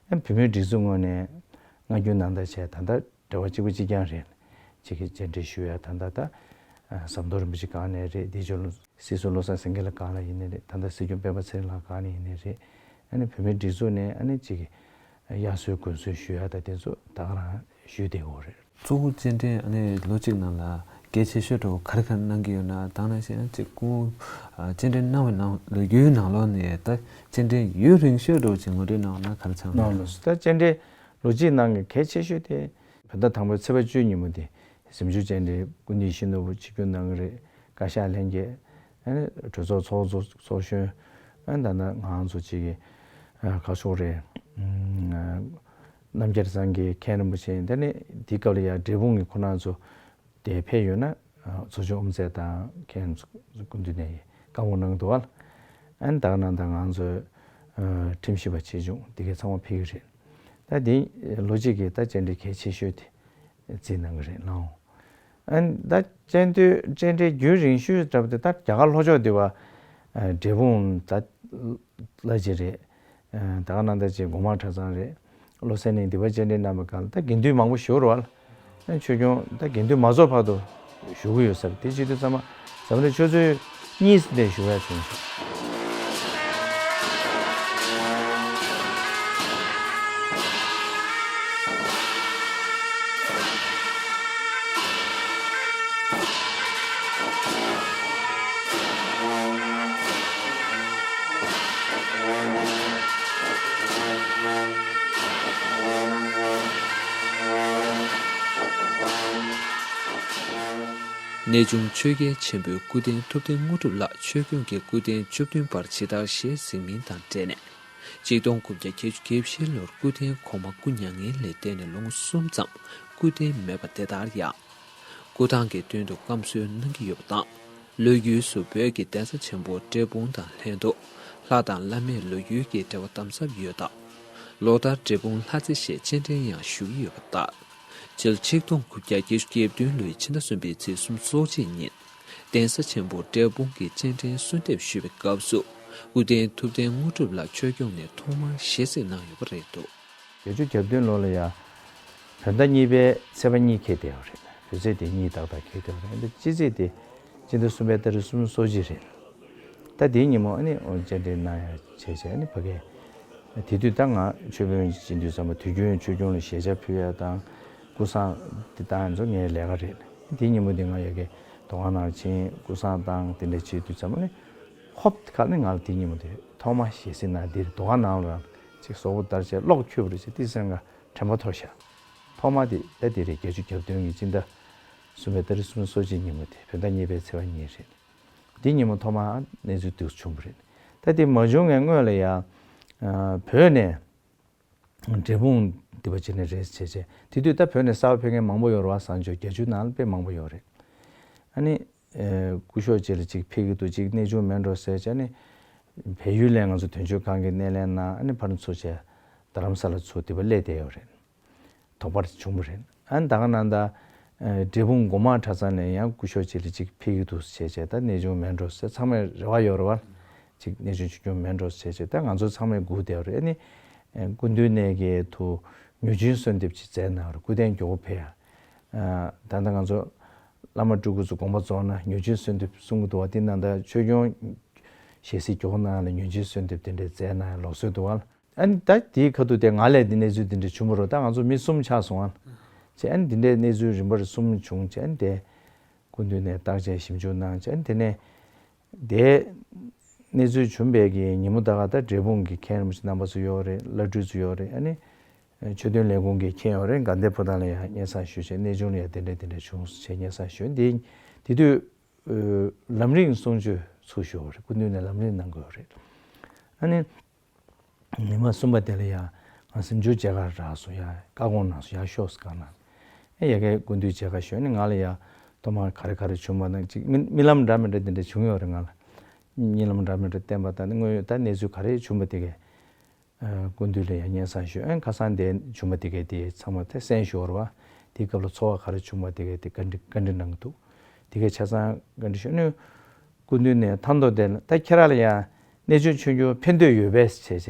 ཨ་བོད་མིའི་སྒྲིག་འཛུགས་ངོས་ནས་སྔ་འགྱུར་ནང་ལྟར་བྱས་ད་ལྟ་འབྲེལ་བ་གཅིག་པ་གཅིག་རྐྱང་རེད། གཅིག་གི་མཇལ་འཕྲད་ཞུ་ཡ་ད་ལྟ་ད་ཟམ་གདོང་རིན་པོ་ཆེ་སྒང་ནས་རེད། དེ་ཕྱོགས་ལ་སྲིད་ཟུར་བློ་བཟང་སེང་གེ་ལགས་སྒང་ལ་ཡིན་ནའི་རེད། ད་ལྟ་སྲིད་སྐྱོང་སྤེན་པ་ཚེ་རིང་ལགས་སྒང་ནས་ཡིན་ནའི་རེད། ཨ་ནི་བོད་མིའི་སྒྲིག་འཛུགས་ནས་ཨ་ནི་གཅིག་གི་དབྱར་གསོལ་དགུན་གསོལ་ཞུ་ཡ་ད་དེ་ཚོ་ད་ག་རང་ཞུས་བསྡད་ཡོད་རེད། གཙོ་བོ་སྤྱན་འདྲེན་ཨ་ནི་ལོ་གཅིག་ནང་ལ་གལ་ཆེ་ཤོས་འདྲ་བོ་ག་རེ་ག་རེ་གནང་གི་ཡོད་ན། ད་ནང་བཞིན་གཅིག་སྐུ་སྤྱན་འདྲེན་གནང་བའི་ནང་ལོ་རྒྱུས་ནང་ལོགས་ནས་ད་སྤྱན་འདྲེན་ཡུན་རིང་ཤོས་འདྲ་བོ་ཅིག་ངོ་སྤྲོད་གནང་བ་ན་ག་རེ་ཆགས་ན། ནང་ལོགས་སུ་ད་སྤྱན་འདྲེན་ལོ་གཅིག་ནང་གི་གལ་ཆེ་ཤོས་དེ་བོད་ཟླ་དང་པོའི་ཚེས་པ་བཅུ་ཉིན་མོ་དེ་གཟིམ་ཆུང་སྤྱན་འདྲེན་སྐུ་མདུན་ཡིད་བཞིན་ནོར་བུ་ཆིབས་བསྒྱུར་གནང་གི་རེད། བཀའ་ཤག་ལྷན་རྒྱས། ཨ་ནི་གྲོས་ཚོགས་ཚོགས་གཙོ་ཚོགས་གཞོན། ཨ་ནི་ད་ནི་ང་ཚོ་གཅིག་གི་ཨ་ཁ་ཕྱོགས་རེད། ཨམ། རྣམ་རྒྱལ་ཚང་གི་མཁན་རིན་པོ་ཆེ། དེ་ནས་དེའི་སྐབས་ལ་ཡང་འབྲས་སྤུངས་ཀྱི་ཁོང་རྣམ་ཚོ་དེ་ཕེབས་ཡོད་ན། ཨ་ཚོགས་གཞོན་དབུ་མཛད་དང་མཁན་སྐུ་མདུན་ནས་བཀའ་དགོངས་གནང་འདུག་བ། ཨ་ནི་ད་ག་ནང་ད་ང་ཚོའི་ཨ་ཁྲིམས་ཞིབ་པ་ཆེ་ཆུང་དེ་གའི་ཚང་མ་ཕེབས་ཀྱི་རེད། ད་དེ་ལོ་གཅིག་གི་ད་བཅར་འདྲི་གལ་ཆེ་ཤོས་དེ་རྩིས་གནང་གི་རེད་ལགས། ཨ་ནི་ད་བཅར་འདྲི་བཅར་འདྲི་རྒྱུན་རིང་ཤོས་འདྲ་པོ་དེ་ད་རྒྱ་གར་ལྷོ་ཕྱོགས་འདི་བ་འབྲས་སྤུངས་ད་ལ་ཅི་རེད། ད་ག་ནང་ད་ཅི་སྒོ་མང་གྲྭ་ཚང་རེད། བློ་གསལ་གླིང་འདི་བ་བཅར་འདྲི་གནང་བའི་སྒང་ལ་ད་དགེ་འདུན་མང་པོ་ཞིག་རེད་བ། ཆོས་སྐྱོང་ད་དགེ་འདུན་མ་རྫོགས་བར་དུ་བཞུགས་ཀྱི་ཡོད་ས་རེད། དེ་བྱེད་དུས་ཚང་མ་འཛམ་གླིང་ཆོས་ཚུལ་གཉིས་ནས་བཞུགས་ཡ་བྱུང་སོང་། གནས་ཆུང་ཆོས་རྒྱལ་ཆེན་པོའི་སྐུ་རྟེན་ཐུབ་བསྟན་དངོས་གྲུབ་ལགས་ཆོས་སྐྱོང་གི་སྐུ་རྟེན་བཅུ་བདུན་པར་ཇི་ལྟར་བཞེས་ཟིན་མིན་དང་འབྲེལ་ནས། ཆིག་སྟོང་དགུ་བརྒྱ་བརྒྱད་ཅུ་གྱ་བཞི་ལོར་སྐུ་རྟེན་གོང་མ་སྐུ་མྱ་ངན་ལས་འདས་ནས་ལོ་ངོ་གསུམ་ཙམ་སྐུ་རྟེན་མེད་པ་དེ་ལྟར་ཡང་། སྐུ་ཐང་གི་མདུན་དུ་བསྐམས་གསོལ་གནང་གི་ཡོད་པ་དང་། ལོ་རྒྱུས་སུ་བོད་ཀྱི་གདན་ས་ཆེན་པོ་འབྲས་སྤུངས་དང་ལྷན་དུ་ལྷ་དང་བླ་མའི་ལོ་རྒྱུས་ཀྱི་འབྲེལ་བ་དམ་ཟབ་ཡོད་སྟབས། ལོ་ལྟར་འབྲས་སྤུངས་ལྷ་རྩེ་ཞེས་སྤྱན་འདྲེན་ཡང་ཞུ་གི་ཡོད་པ་ལྟར། སྤྱི་ལོ་ཆིག་སྟོང་དགུ་བརྒྱ་བརྒྱད་ཅུ་གྱ་བདུན་ལོའི་ཕྱི་ཟླ་གསུམ་པའི་ཚེས་སུམ་ཅུ་སོ་གཅིག་ཉིན། གདན་ས་ཆེན་པོ་འབྲས་སྤུངས་ཀྱི་སྤྱན་འདྲེན་གསོལ་འདེབས་ཞུ་བའི་སྐབས་སུ། སྐུ་རྟེན་ཐུབ་བསྟན་དངོས་གྲུབ་ལགས་ཆོས་སྐྱོང་ནས་ཐོག་མར་ཞལ་གཟིགས་གནང་ཡོད་པ་རེད་འདུག། བརྒྱད་ཅུ་གྱ་བདུན་ལོ་ལ་ཡང་བོད་ཟླ་གཉིས་པའི་ཚེས་པ་གཉིས་འཁེལ་བསྡད་ཡོད་རེད། བོད་ཚེས་དེ་གཉིས་ཏག་ཏག་འཁེལ་བསྡད་ཡོད་རེད། འདི་སྤྱི་ཚེས་དེ་སྤྱི་ཟླ་གསུམ་པའི་ཏ་རིག་སུམ་ཅུ་སོ་གཅིག་རེད། ད་དེའི་ཉིན་མོ་ཨ་ནི་འོ་བཅར་འདྲི་གནང་ཡ་བྱས་བྱས་ཨ་ནི་ཕ་གིར། དེ་དུས་ད་ང་ཆོས་དཔོན་ཡིན་དུས་ཙམ་པ་དུས་རྒྱུན་ཆོས་སྐྱོང་ལ་ཞལ་ཆབ་ཕུལ་ཡ་དང་། སྐུ་བསང་དེ་བཏང་ཡ་ཚོ་ངའི་ལས་ཀ་རེད། དེའི་ཉིན་མོ་དེ་ང་ཡ་གི་དོ་ཁང་ནང་ཕྱིན་སྐུ་བསང་བཏང་དེ་འདྲ་བྱེད་དུས་ཙམ་པ་ནི། ཧོབ་ཁ་ནས་ང་ལ་དེའི་ཉིན་མོ་དེ་ཐོག་མ་ཞལ་གཟིགས་གནང་འདིར་དོ་ཁང་ནང་ལ་རང་ཅིག་ཟོག་པོ་ལྟར་བྱས་གློག་འཁྱུག་པ་རེད་ཅེས་ཏི་སེང་ག་དྲན་པ་འཐོར་ཤག། ཐོག་མ་དེ་ད་དེ་རེད། བརྒྱད་ཅུ་གྱ་བདུན་གྱི་སྤྱི་ཟླ་གསུམ་པའི་ཏ་རིག་སུམ་ཅུ་སོ་གཅིག་ཉིན་མོ་དེ་བོད་ཟླ་གཉིས་པའི་ཚེས་པ་གཉིས་རེད། དེ་ཉིན་མོ་ཐོག་མ་གནས་ཚུལ་འདི་བྱུང་བ་རེད། ད་དེ་མ་བྱུང་བའི་སྔོན་ལ་ཡང་བོད་ནས་འབྲས་སྤུངས་འདི་པ་བྱས་ནས་རེད་བྱས་བྱས་དེ་དུས་ད་བོད་ནས་གསར་པ་ཕེབས་མཁན་མང་པོ་ཡོད་རེད་བ། བཟང་སྤྱོད་བརྒྱད་ཅུ་ནང་ལ་དཔེ་མང་པོ་ཡོད་རེད། ཨ་ནི། ཨེ། སྐུ་ཞབས་ཅིག་ལ་ཅིག་ཕེབས་ཀྱི་འདུག་ཅིག་གནས་ཆུང་མེད་འགྲོ་ཟེར་བྱས་ནས། བལ་ཡུལ་ལ་ང་ཚོ་དོན་གཅོད་ཁང་གི་སྣེ་ལེན་གནང་ཨ་ནི་ཕར་ཚུར་བྱས་རྡ་རམ་ས་ལ་ཚུར་དེ་པར་སླེབས་བསྡད་ཡོད་རེད། དོགས་པ་བྱུང་བ་རེད། ཨ་ནི་ད་ག་ནང་ད། ཨེ། འབྲས་སྤུངས་སྒོ་མང་གྲྭ་ཚང་ནས་ཡང་སྐུ་ཞབས་ཅིག་ལ་ཅིག་ཕེབས་ཀྱི་འདུག་བྱས་བྱས་ད་གནས་ཆུང་མེད་འགྲོ་ཟེར་ཚང་མས་རེ་བ་ཡོད་རེད་བ། ཅིག་གནས་ཆུང་ཆུང་ཆུང་མེད་འགྲོ་བྱས་བྱས་ད་ང་ཚོ་ཚང་མས་སྒུག་བསྡད་ཡོད་རེད། ཨ་ནི། ཨེ། སྐུ་མདུན་ནས་གི་ཐུགས་ངུ་འབྱིན་གསོལ་འདེབས་ཅིག་མཛད་གནང་རེད། སྐུ་རྟེན་མགྱོགས་པོ་ཕེབས་ཡ། ད་ལྟ་ང་ཚོ་བླ་མ་སྤྲུལ་སྐུ་ཚོ་དགོངས་པ་རྫོགས་ན་ངུ་འབྱིན་གསོལ་འདེབས་གསུང་གི་འདུག་བ། དེ་ནང་ལྟར་ཆོས་སྐྱོང་ཞལ་གཟིགས་མགྱོགས་གནང་ལ་ངུ་འབྱིན་གསོལ་འདེབས་དེ་འདྲའི་མཛད་གནང་ཡ་ལུགས་སྲོལ་འདུག་བ། ཨ་ནི་ད་དེའི་ཁ་ཐུག་དེ་ང་ལས་དེ་གནས་ཚུལ་དེ་འདྲ་བྱུང་མ་རེད། ད་ང་ཚོ་མི་གསུམ་ཆགས་སོང་ཨ། ཅེ་ཨ་ནི་དེ་འདྲའི་གནས་ཚུལ་རིམ་པར་གསུམ་བྱུང་ཅེ་ཨ་ནི་དེ་སྐུ་མདུན་ནས་བརྟག་དཔྱད་ཞིབ་འཇུག་གནང་ཅེ་ཨ་ནི་དེ་ནས་དེ་གནས་ཚུལ་བྱུང་བའི་གི་ཉིན་མོ་ད་ག་ད་འབྲས་སྤུངས་ཀྱི་མཁན་རིན་པོ་ཆེ་རྣམ་པ་ཚོ་ཡོད་རེད། བླ་སྤྲུལ་ཚོ་ཡོད་རེད། ཨ་ནི། ཆོས་དོན་ལས་ཁུངས་ཀྱིས་མཁྱེན་ཡོད་རེད། དགའ་ལྡན་ཕོ་བྲང་ལ་ཡང་སྙན་སེང་ཞུས་བྱས། གནས་ཆུང་ལ་ཡང་དེ་འདྲ་དེ་འདྲ་བྱུང་ཟེར་བྱས་སྙན་སེང་ཞུས། འདི་དེ་དུས་ལམ་རིམ་གསུང་ཆོས་ཚུགས་ཞུས་པ་རེད། སྐུ་མདུན་ནས་ལམ་རིམ་གནང་དགོས་རེད། ཨ་ནི་ཉི་མ་གསུམ་པ་དེ་ལ་ཡང་ང་གཟིམ་ཆུང་མཇལ་ཁ་རག་སོང་། ཡང་བཀའ་དགོངས་གནང་སོང་། ཡར་ཤོག་ཟེར་བཀའ་གནང་། ཨེ་ཡ་གིའི་སྐུ་མདུན་མཇལ་ཁ་ཞུས་ནས་ང་ལ་ཡང་ཐོག་མར་ག་རེ་ག་རེ་བྱུང་བ་དང་ཅིག་རྨི་རྨི་ལམ་འདྲ་མི་འདྲ་དེ་འདྲ་བྱུང་ཡོད་རེད། ང་ལ་རྨི་ལམ་འདྲ་མི་འདྲ་བསྟན་པ་དང་དངོས་ཡོད་ད་གནས་ཚུལ་ག་རེ་བྱུང་བ་དེ་གས། སྐུ་མདུན་ལ་ཡང་སྙན་སེང་ཞུས། ཨན་ཁ་སང་དེ་བྱུང་བ་དེ་གས་དེ་ཚང་མ་དེ་གསན་ཞུ་བར་བ། དེའི་སྐབས་ལ་ཚོར་བ་ག་རེ་བྱུང་བ་དེ་གས་དེ་བཀའ་འདྲི་བཀའ་འདྲི་གནང་གི་འདུག་དེ་གས་ཆ་ཚང་བཀའ་འདྲི་ཞུས་ནས་སྐུ་མདུན་ནས་ཐང་ཐོག་དེ་ལ་ད་ཁྱེད་རང་ལ་ཡང་གནས་ཆུང་ཆོས་སྐྱོང་ཕེབས་འདོད་ཡོད་པས་བྱས་བྱས་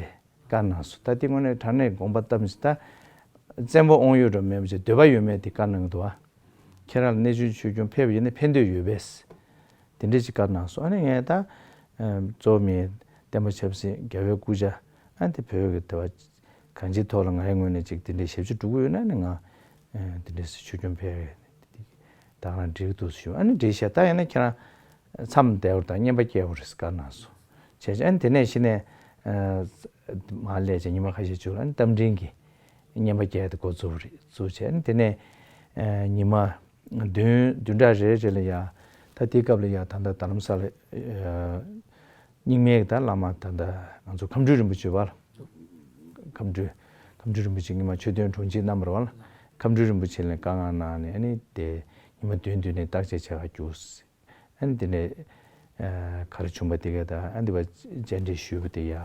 བཀའ་གནང་སོང་། ད་དེ་དངོས་གནས་དྲང་གནས་དགོངས་པ་བཏབ་ཟིན་ད་བཙན་པོ་དབང་ཡོད་འགྲོ་མེད་པ་བྱས་འདོད་པ་ཡོད་མེད་དེ་བཀའ་གནང་གི་འདུག་བ། ཁྱེད་རང་ལ་གནས་ཆུང་ཆོས་སྐྱོང་ཕེབས་པ་ཡིན་ན་ཕན་ཐོགས་ཡོད་པས། དེ་འདྲ་ཅིག་བཀའ་གནང་སོང་། ཨ་ནི་ངས་ད་གཙོ་བོ་མི་བསྟན་པ་ཆབ་སྲིད་རྒྱལ་བའི་སྐུ་ཕྱྭ་ཨ་དེ་བོད་ཀྱི་དེ་བ་གང་ཅིའི་ཐོག་ལ་ང་རའི་ངོས་ནས་ཅིག་དེ་འདྲའི་ཞབས་ཕྱི་སྒྲུབ་ཀྱི་ཡོད་ན་ནི་ང་དེ་འདྲའི་ཆོས་སྐྱོང་ཕེབས་ད་ག་རང་འགྲིག་འདུག་ཞུ། ཨ་ནི་འགྲིག་ཤག་ད་ཡིན་ན་ཁྱེད་རང་མཚམས་བསྡད་པ་དང་བསྙེན་པ་སྐྱེལ་བ་རེད་བཀའ་གནང་སོང་། བྱས་ཨ་ནི་དེ་ནས་གཞི་ནས་མར་སླེབས་བྱས་ཉི་མ་ཁ་ཤས་བྱུང་ལ་ཨ་ནི་རྟ་མགྲིན་གྱི་བསྙེན་པ་སྐྱེལ་དེ་འགོ་བཙུགས་རེད། བཙུགས་བྱས་ཨ་ནི་དེ་ནས་ཉི་མ་བདུན་བདུན་ཕྲག་རེ་རེ་ལ་ཡ་ད་དེའི་སྐབས་ལ་ཡ་ད་ལྟ་རྡ་རམ་ས་ལ་རྙིང་མའི་ད་བླ་མ་ད་ལྟ་ང་ཚོ་ཁམས་སྤྲུལ་རིན་པོ་ཆེ་བ་ལ་ཁམས་སྤྲུལ་ཁམས་སྤྲུལ་རིན་པོ་ཆེ་སྔོན་མ་ཆོས་དོན་དྲུང་ཆེ་རྣམ་པར་བ་ལ་ཁམས་སྤྲུལ་རིན་པོ་ཆེ་ལ་བཀའ་མངགས་གནང་ནས་ཨ་ནི་དེ་ཉི་མ་བདུན་བདུན་ནས་བརྟག་དཔྱད་བྱེད་ག་རྒྱུགས། ཨ་ནི་དེ་ནས་ག་རེ་བྱུང་བ་དེ་གས་ད་ཨ་འདི་བ་བཅར་འདྲི་ཞུས་པ་དེ་ཡ་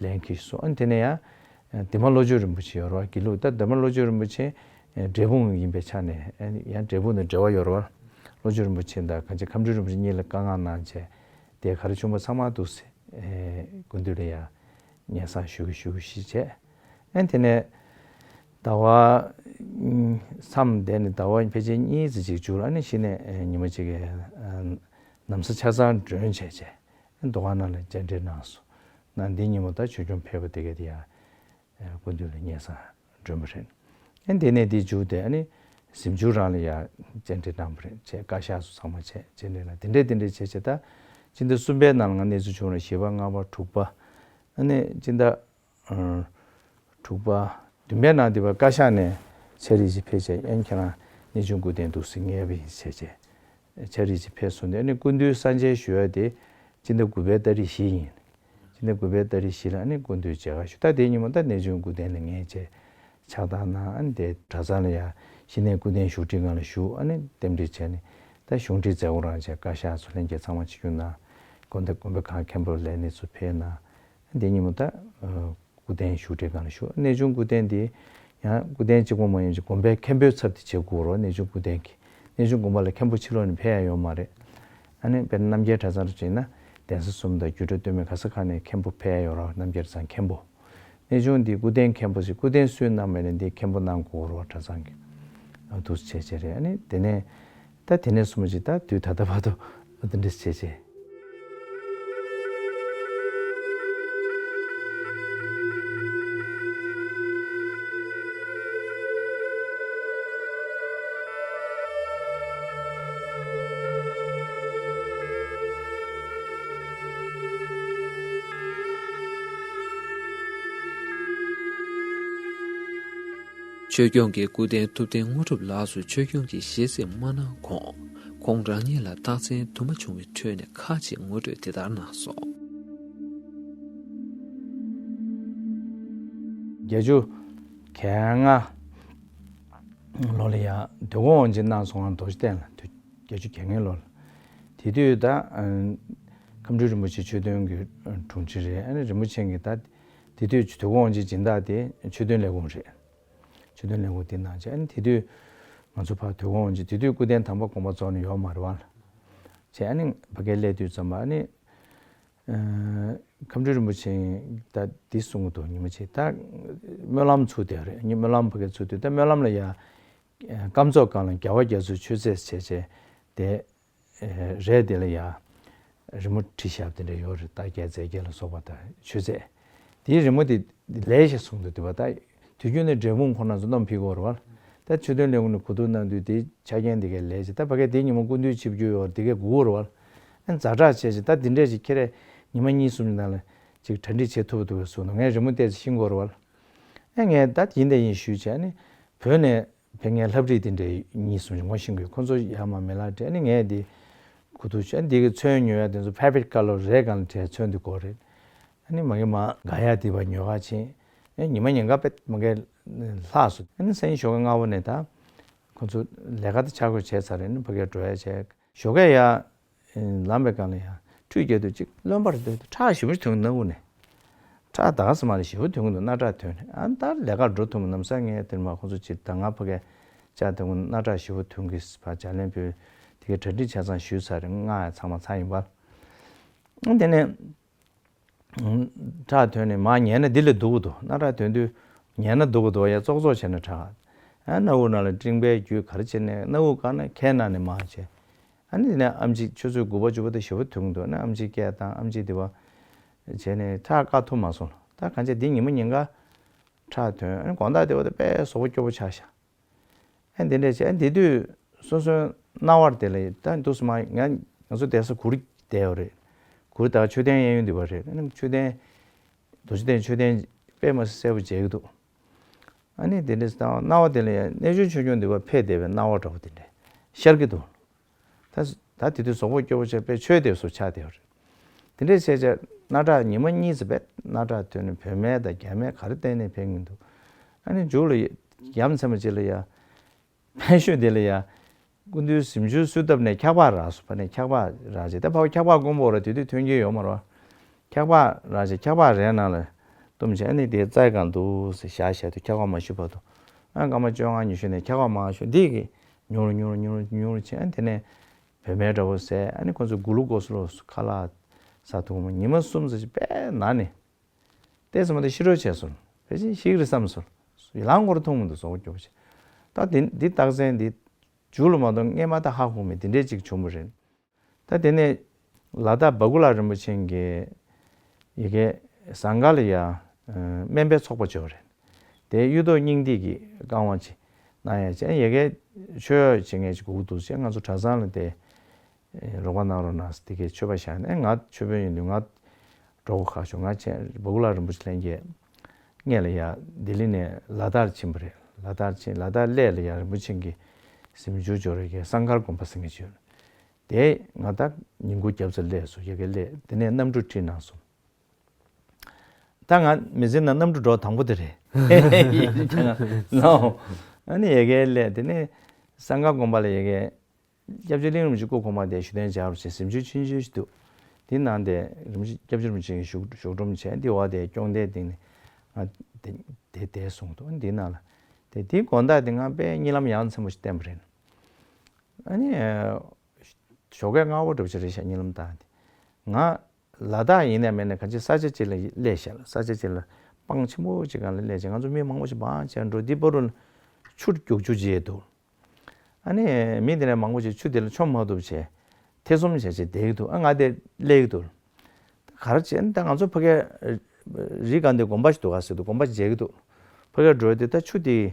ལན་ཁྱེར་སོང་། ཨ་ནི་དེ་ནས་ཡ་དེ་མ་བློ་ཆོས་རིན་པོ་ཆེ་ཡོད་རེད་བ། དགེ་ལུགས་ད་དེ་མ་བློ་ཆོས་རིན་པོ་ཆེ་འབྲས་སྤུངས་ཡིན་པའི་ཆ་ནས་ཨ་ནི་ཡང་འབྲས་སྤུངས་དང་འབྲེལ་བ་ཡོད་རེད་བ། བློ་ཆོས་རིན་པོ་ཆེ་དང་གང་ཅི་ཁམས་སྤྲུལ་རིན་པོ་ཆེ་གཉིས་ལ་བཀའ་མངགས་གནང་བྱས་དེ་ག་རེ་བྱུང་བ་ཚང་མ་འདུག་ཟེར་སྐུ་མདུན་ལ་ཡ་སྙན་སེང་ཞུ་གི་ཞུ་གི་ཞིག་བྱས། ཨ་ནི་དེ་ནས་ཟླ་བ་མཚམས་བསྡད་ནས་ཟླ་བ་ཕལ་ཆེར་གཉིས་ཙམ་ཅིག་བྱུང་ལ་ཨ་ནི་གཞི་ནས་ཉི་མ་གཅིག་གི་ནམ་ས་ཆ་ཚང་མགྲོན་བྱས་བྱས་མདོ་ཁམས་ནང་ལ་བཅར་འདྲི་གནང་སོང་། ན་འདི་ཉིན་མོ་ད་ཆོས་སྐྱོང་ཕེབས་པ་དེ་གས་དེ་ཡང་སྐུ་མདུན་ལ་སྙན་སེང་སྒྲོན་པ་རེད། ཨ་ནི་དེ་ནས་དེ་མཇུག་དེ་ཨ་ནི་གཟིམ་ཆུང་རང་ལ་ཡང་བཅར་འདྲི་གནང་བ་རེད་བྱས་བཀའ་ཤག་སོགས་ཚང་མ་བྱས་བཅར་འདྲི་གནང་དེ་འདྲས་དེ་འདྲས་བྱས་བྱས་ད་སྤྱི་ཟླ་གསུམ་པའི་ནང་ལ་ང་གནས་ཚུལ་བྱུང་རེད། བཞི་པ་ལྔ་པ་དྲུག་པ་ཨ་ནི་སྤྱི་ཟླ་དྲུག་པ་བདུན་པའི་ནང་དེ་བར་བཀའ་ཤག་ནས་ཕྱག་བྲིས་ཅིག་ཕེབས་བྱས་ཨན་ཁྱེད་རང་གནས་ཆུང་སྐུ་རྟེན་འདུག་ཟེར་ངེས་པ་ཡིན་བྱས་བྱས་ཕྱག་བྲིས་ཅིག་ཕེབས་སོང་། དེ་ནི་སྐུ་མདུན་གསང་མཇལ་ཞུ་ཡ་དེ་སྤྱི་ཟླ་དགུ་པའི་ཏ་རིག་བཞི་ཡིན། སྤྱི་ཟླ་དགུ་པའི་ཏ་རིག་བཞི་ལ་ཨ་ནི་སྐུ་མདུན་མཇལ་ཁ་ཞུ། ད་དེ་ཉིན་མོ་ད་གནས་ཆུང་སྐུ་རྟེན་ལ་ངས་བྱས་ཕྱག་བཏང་གནང་ཨ་ནི་དེ་གྲྭ་ཚང་ལ་ཡ་གཞི་ནས་སྐུ་རྟེན་བཞུགས་ཁྲིའི་སྒང་ལ་བཞུགས་ཨ་ནི་རྟེན་འབྲེལ་བྱས་ནས་ད་གཞུང་འབྲེལ་མཛད་སྒོ་རང་བྱས་བཀའ་ཤག་ཚོ་ལྷན་རྒྱས་ཚང་མ་ཆིབས་བསྒྱུར་གནང་། དགོན་སྡེ་དགོན་པ་གང་མཁན་པོ་ལས་སྣེ་ཚོ་ཕེབས་གནང་། དེ་ཉིན་མོ་ད་སྐུ་རྟེན་བཞུགས་ཁྲིའི་སྒང་ལ་བཞུགས། གནས་ཆུང་སྐུ་རྟེན་དེ་ཡང་སྐུ་རྟེན་གཅིག་པོ་མ་ཡིན་གྱི་དགོན་པའི་མཁན་པོའི་ཚབ་དེ་བྱེད་དགོས་རོགས། གནས་ཆུང་སྐུ་རྟེན་གྱི་གནས་ཆུང་དགོན་པ་ལ་མཁན་པོ་ཕྱི་ལོགས་ནས་ཕེབས་ཡ་ཡོད་མ་རེད། ཨ་ནི་དཔེར་ན་རྣམ་རྒྱལ་གྲྭ་ཚང་རུ་བྱས་ན་གདན་ས་གསུམ་དང་རྒྱུད་གྲྭ་སྟོད་སྨད་ག་ས་ག་ནས་མཁན་པོ་ཕེབས་ཡ་ཡོད་རོགས། རྣམ་རྒྱལ་གྲྭ་ཚང་མཁན་པོ། གནས་ཆུང་འདི་སྐུ་རྟེན་མཁན་པོ་ཞིག་སྐུ་རྟེན་སུས་གནང་མེད་ན་འདི་མཁན་པོ་གནང་དགོས་རོགས་གྲྭ་ཚང་གི། འདུག་བྱས་བྱས་རེད། ཨ་ནི་དེ་ནས་ད་དེ་ནས་སོང་ཅིག་ད་དུས་ད་ལྟ་བར་དུ་འདི་འདྲས་བྱས་བྱས། ཆོས་སྐྱོང་གི་སྐུ་རྟེན་ཐུབ་བསྟན་དངོས་གྲུབ་ལགས་སུ་ཆོས་སྐྱོང་གི་ཞལ་གཟིགས་མ་གནང་གོང་། ཁོང་རང་ཉིད་ལ་རྟགས་མཚན་དུ་མ་བྱུང་བའི་ཁྲོད་ནས་ཁག་ཅིག་ངོ་སྤྲོད་དེ་ལྟར་གནང་སོང་། བརྒྱད་ཅུ་གྱ་ལྔ་ལོ་ལ་ཡང་དོལ་པོ་དབང་ཆེན་གནང་སོང་ང་རྡོ་རྗེ་གདན་ལ་དུས་བརྒྱད་ཅུ་གྱ་ལྔའི་ལོ་ལ། དེ་དུས་ད་ཨ་ཁམས་སྤྲུལ་རིན་པོ་ཆེ་ཆོས་དོན་གྱི་དྲུང་ཆེ་རེད། ཨ་ནི་རིན་པོ་ཆེ་གིས་ད་དེ་དུས་དོལ་པོ་དབང་ཆེན་སྦྱིན་བདག་དེ་ཆོས་དོན་ལས་ཁུངས་རེད། ཆོས་དོན་ལས་ཁུངས་དེ་གནང་བྱས་ཨ་ནི་དེ་དུས་ང་ཚོ་ཕར་དོལ་པོ་དབང་ཆེན་དེ་དུས་སྐུ་རྟེན་དམ་པ་དགོངས་པ་རྫོགས་ནས་ཡོད་མ་རེད་བ། བྱས་ཨ་ནི་ཕ་གིར་སླེབས་དུས་ཙམ་པ་ཨ་ནི། ཨ་ཁམས་སྤྲུལ་རིན་པོ་ཆེ་ད་འདི་གསུང་གི་འདུག་ཉི་མ་གཅིག་ད་སྨོན་ལམ་ཚུགས་བསྡད་རེད། ཉི་སྨོན་ལམ་ཕ་གིར་ཚུགས་དུས་ད་སྨོན་ལམ་ལ་ཡ་སྐམ་ཚོགས་སྒང་ལ་རྒྱལ་བ་རྒྱ་མཚོའི་མཆོད་རྫས་བྱས་བྱས་དེ་རས་དེ་ལ་ཡ་རི་མོ་བྲིས་བཞག་དེ་འདྲ་ཡོད་རེད། རྟགས་བརྒྱད་རྫས་བརྒྱད་ལ་སོགས་པ་དང་མཆོད་རྫས་དེའི་རི་མོ་དེ་ལས་ཞེས་གསུངས་འདུག་དེ་བ་ད་དུས་རྒྱུན་ནས་འབྲས་སྤུངས་ཁོ་ན་ཚོ་བསྣམས་ཕེབས་ཀྱི་ཡོད་རེད་བ། ད་ཆོས་དོན་ལས་ཁུངས་ནས་གོ་བསྡུར་གནང་དུས་དེའི་ཆ་རྐྱེན་དེ་གའི་ལས་བྱས་ད་ཕ་གའི་དེ་ཉི་མ་སྐུ་མདུན་ཆིབས་བསྒྱུར་ཡོད་རེད། དེ་གའི་དགོས་ཀྱི་རེད་བ། ཨ་ཛ་དྲག་བྱས་བྱས་ད་དེ་འདྲས་ཞིག་ཁྱེད་རས་ཉི་མ་གཉིས་གསུམ་གྱི་ནང་ལ་ཅིག་གྲ་སྒྲིག་བྱེད་ཐུབ་པ་འདུག་གས་གསུངས་འདུག་ངས་རི་མོ་བལྟས་ཚེ་ཤེས་ཀྱི་ཡོད་རེད་བ། ཨེ་ངས་ད་ཡིན་དང་ཡིན་ཞུས་བྱས་ནི་བོད་ནས་ཕེབས་མཁན་ལྷ་བྲིས་དེ་འདྲ་གཉིས་གསུམ་ཞིག་ངོ་ཤེས་ཀྱི་ཡོད། ཁོང་ཚོ་ཡར་མར་མི་ལ་སྤྲད་ནི་ངས་འདི་གོ་ཐུག་བྱས། འདི་གི་ཚོན་ཉོ་ཡ་དེ་ཚོ་perfect colour རེད། གང་ལ་བྲིས་ཚོན་འདི་དགོས་རེད། ཨ་ནི་མ་གི་མ་དགའ་ཡ་དེ་བ་ཉོ་ག་ཕྱིན། ཨེ་ཉི་མ་ཉིན་ག་པེ་མ་གི་ལྷག་སོང་། ཨ་ནི་སང་ཉིན་ཞོགས་ཀ་སྔ་པོ་ནས་ད་ཁོང་ཚོ་ལས་ཀ་དེ་ཆ་བགོས་བྱས་ཚར་རེད། ཨ་ནི་ཕ་གིར་འགྲོ་ཡ་བྱས། ཞོགས་ཀས་ཡར་ལངས་པའི་སྒང་ལ་ཡང་ཁྲུས་བརྒྱབ་དུས་གཅིག་རློན་པ་རེ་སྟོན་དུས་ཁྲག་ཞེ་པོ་ཐོན་གྱི་འདུག་སྣ་བུག་ནས། ཁྲག་ད་ག་ས་མ་རེད། ཞེ་པོ་ཐོན་གྱི་འདུག་སྣ་ཁྲག་ཐོན་ནས། ཨ་ད་ལས་ཀར་འགྲོ་ཐུབ་མི་ནམ་ས་ངས་དེར་མ་ཁོང་ཚོ་ཅིག་ད་ང་ཕ་གིར་བཅར་དུས་སྣ་ཁྲག་ཞེ་པོ་ཐོན་གྱི་ཕར་ལྗགས་ལན་ཕུལ། དེ་གའི་གྲ་སྒྲིག་ཆ་ཚང་ཞུས་ཚར་རེད། མངགས་ཡ་ཚང་མ་ཚར་ཡིན་པ། ཨ་དེ་ནས་ཁྲག་ཐོན་ནས་མར་ཉལ་ན་འདི་ལས་སྡུག་གི་འདུག་སྣ་ཁྲག་ཐོན་དུས་ཉལ་ན་སྡུག་གི་འདུག་ཡ་ཙོག་ཙོག་བྱས་ནས་ཁྲག་ཨ་སྣ་བུག་ནང་ལ་སྤྲིན་པའི་རྒྱུད་ག་རེ་བྱས་ནས་སྣ་བུག་བཀག་ན་ཁའི་ནང་ནས་མར་བྱས། ཨ་ནི་དེ་ནས་ཨམ་ཆི་ཆུ་ཚོད་དགུ་པ་བཅུ་པ་དེ་ཞེ་པོ་ཐོན་གྱི་འདུག་ཨ་ནི་ཨམ་ཆི་སྐད་བཏང་། ཨམ་ཆི་དེ་བ་བྱས་ནས་ཁྲག་བཀག་ཐུབ་མ་སོང་། ད་གང་བྱས་འདི་ཉི་མ་ཉིན་ག་ཁྲག་ཐོན། ཨ་ནི་དགོང་དག་དེ་བ་དེ་དཔེ་གཟུགས་པོ་སྐྱོ་པོ་ཆགས་ཤག་ཨ་ནི་དེ་འདྲས་བྱས། ཨ་ནི་དེ་དུས་སོ་སོའི་རྣ་བར་དེ་ལ་ད་འདུག་སེ་མ་ང་ང་ཚོ་བསྡད་ས་གུར་བསྡད་ཡོད་རེད། གུར་ད་མཆོད་རྟེན་གཡས་གཡོན་དེ་བ་རེད། ཨ་ནི་མཆོད་རྟེན་རྡོ་རྗེ་གདན་མཆོད་རྟེན་དཔེ་མ་སྲིད་གསལ་པོ་མཇལ་གྱི་འདུག་ཨ་ནི་དེ་འདྲས་ད་རྣ་བ་དེ་ལ་ཡང་གནས་ཆུང་ཆོས་སྐྱོང་འདུས་པ་ཕེབས་བསྡད་པའི་རྣ་བ་འདྲ་པོ་དེ་འདྲས་ཤར་གྱི་འདུག་ད་ད་དེ་དུས་གཟུགས་པོ་སྐྱོ་པོ་ཆགས། དཔེ་ཆོས་དེ་ཚོ་ཆགས་བསྡད་ཡོད་རེད། དེ་འདྲས་བྱས་བྱས་སྣ་ཁྲག་ཉི་མ་གཉིས་ཙམ་བས་སྣ་ཁྲག་ཐོན་ནས་བོད་སྨན་དང་རྒྱ་སྨན་ག་རེ་བསྟེན་ནས་ཕན་གྱི་འདུག་ཨ་ནི་མཇུག་ལ་ཡ་མཚན་མ་ཅིག་ལ་ཡ། ཕན་ཤོས་དེ་ལ་ཡ། སྐུ་མདུན་གཟིམ་ཆུང་བསུ་ཐབ་ནས་འཁྱག་པ་རག་སོང་། ཕ་ནས་འཁྱག་པ་རག་བྱས། ད་ཕ་བ་འཁྱག་པ་སྐོམ་པོ་ར་དེ་དུས་ཐོན་གྱི་ཡོད་མ་རེད་པ། འཁྱག་པ་རག་བྱས་འཁྱག་པ་རས་ནང་ལ་བཏུམས་བྱས། ཨ་ནི་དེ་རྩྭའི་སྒང་འདུག་སེ་བཞག་བཞག་དུས་འཁྱག་པ་མ་ཞུ་བར་དུ། ཨ་སྐར་མ་བཅོ་ལྔ་ཉི་ཤུ་ནས་འཁྱག་པ་མ་ཞུ་འདི་གི་ཉུང་རུ་ཉུང་རུ་ཉུང་རུ་ཉུང་རུ་བྱས། ཨ་ནི་དེ་ནས་བོད་སྨན་འདྲ་པོ་བཟས། ཨ་ནི་ཁོ་ཚོས་གུ་ལུ་ཀོ་སི་ལོ་ཁ་ལག་ཟ་ཐུབ་མ། ཉི་མ་གསུམ་ཙམ་ཞིག་དཔེ་ན་ནས། ཏོག་ཙམ་མ་གཏོགས་ཤི་འགྲོ་བྱས་སོང་། ཕལ་ཆེར་ཤི་གི་རེད་བསམ་སོང་། ཡི་ལང་སྐོར་མཐོང་མི་འདུག་གཟུགས་པོ་སྐྱོ་པོ་བྱས། ད་དེ་འདི་རྟགས་མཚན་འདི་མཇུག་ལ་མ་གཏོགས་སྔས་མ་ད་ཧ་གོ་མེད། དེ་འདྲས་ཅིག་བྱུང་བ་རེད། ད་དེ་ནས་ལ་དྭགས་བ་གུ་ལ་རིན་པོ་ཆེ་གི་ཡ་གི་ཟངས་དཀར་ལ་ཡ་སྨན་པའི་ཚོགས་པ་ཅིག་ཡོད་རེད། དེ་གཡུ་ཐོག་སྙིང་ཐིག་གི་བསྐང་བ་ཅིག་གནང་ཡ་བྱས། ཡ་གི་ཆོས་བྱེད་མཁན་ཅིག་དགོས་ཀྱི་འདུག་བྱས། ང་ཚོ་གྲྭ་ཚང་ལ་དེ་རོགས་པ་གནང་རོགས་གནང་ཟེར་དེ་གའི་མཆོད་པ་བཞག་ནས། ང་མཆོད་དཔོན་ཡིན་དུས་ང་འགྲོ་དགོས་ཁག་བྱུང་། ང་ཆེན་བ་གུ་ལ་རིན་པོ་ཆེ་ལྷན་རྒྱས་སྔོན་ལ་ཡ་ལྡི་ལི་ནས་ལ་དྭགས་ཕྱིན་པ་རེད། ལ་དྭགས་ཕྱིན། ལ་དྭགས་སླེབས་ལ་ཡ་རིན་པོ་ཆེ་གི་གཟིམ་ཆུང་ཅིག་ཡོད་རེད། གི་ཟངས་དཀར་དགོན་པ་ཟེར་མཁན་ཅིག་ཡོད། དེ་ང་ད་ཉིན་གུང་རྒྱབ་ཙམ་སླེབས་སོང་། ཡ་གི་སླེབས། དེ་ནས་གནམ་གྲུ་ཁྲིད་གནང་སོང་། ད་ང་མི་ཚེ་ནང་གནམ་གྲུ་འགྲོ་དང་པོ་དེ་རེད། ལའོ། ཨ་ནི་ཡ་གི་སླེབས། དེ་ནས་ཟངས་དཀར་དགོན་པ་ལ་ཡ་གི་སྐྱབས་རྗེ་གླིང་རིན་པོ་ཆེ་སྐུ་གོང་མ་དེ་བཞུགས་གདན་འཇགས་རོགས་བྱས། གཟིམ་ཆུང་ཆུང་ཆུང་ཞིག་འདུག་དེའི་ནང་དེ་རིན་པོ་ཆེ་སྐྱབས་རྗེ་རིན་པོ་ཆེ་གི་བཞུགས་བཞུགས་སྒྲོམ་བྱས། དེ་འོག་དེ་སྐྱོང་མདའ་བཏིང་ནས་ང་དེ་དེ་བསྡད་སོང་འདུག་དེའི་ནང་ལ་དེ་དེའི་དགོང་དག་དེ་ང་དཔེ་གཉིད་ལམ་ཡ་མཚན་པོ་ཞིག་བསྟན་པ་རེད། ཨ་ནི་ཞོགས་ཀས་སྔ་པོ་འདྲ་པོ་ཞིག་རེད་ཤག་གཉིད་ལམ་བཏང་དེ། ང་ལ་དྭགས་ཡིན་ནའི་མིན་ནའི་གང་ཅི་ས་ཆ་གཅིག་ལ་སླེབས་ཤག་ས་ཆ་གཅིག་ལ་སྤང་ཆེན་པོ་གཅིག་སྒང་ལ་སླེབས་བྱས། ང་ཚོ་མི་མང་པོ་ཞིག་སྦང་བྱས་འགྲོ། འདི་བར་དུ་ཆུ་རྒྱུག་ཆུ་བརྗེད་འདུག་ཨ་ནི་མི་དེ་འདྲ་མང་པོ་ཞིག་ཆུ་དེ་ལ་མཆོང་མ་ཐུབ་བྱས་ཐེ་ཚོམ་བྱས་བྱས་བསྡད་ཀྱི་འདུག་ཨ་ང་དེ་སླེབས་ཀྱི་འདུག་ག་རེ་བྱས་ན་ད་ང་ཚོ་ཕ་གིའི་རི་སྒང་དེ་དགོན་པ་ཞིག་འདུག་ག་ཟེར་འདུག་དགོན་པ་མཇལ་གྱི་འདུག་ཕ་གིར་འགྲོ་དུས་ད་ཆུ་དེ་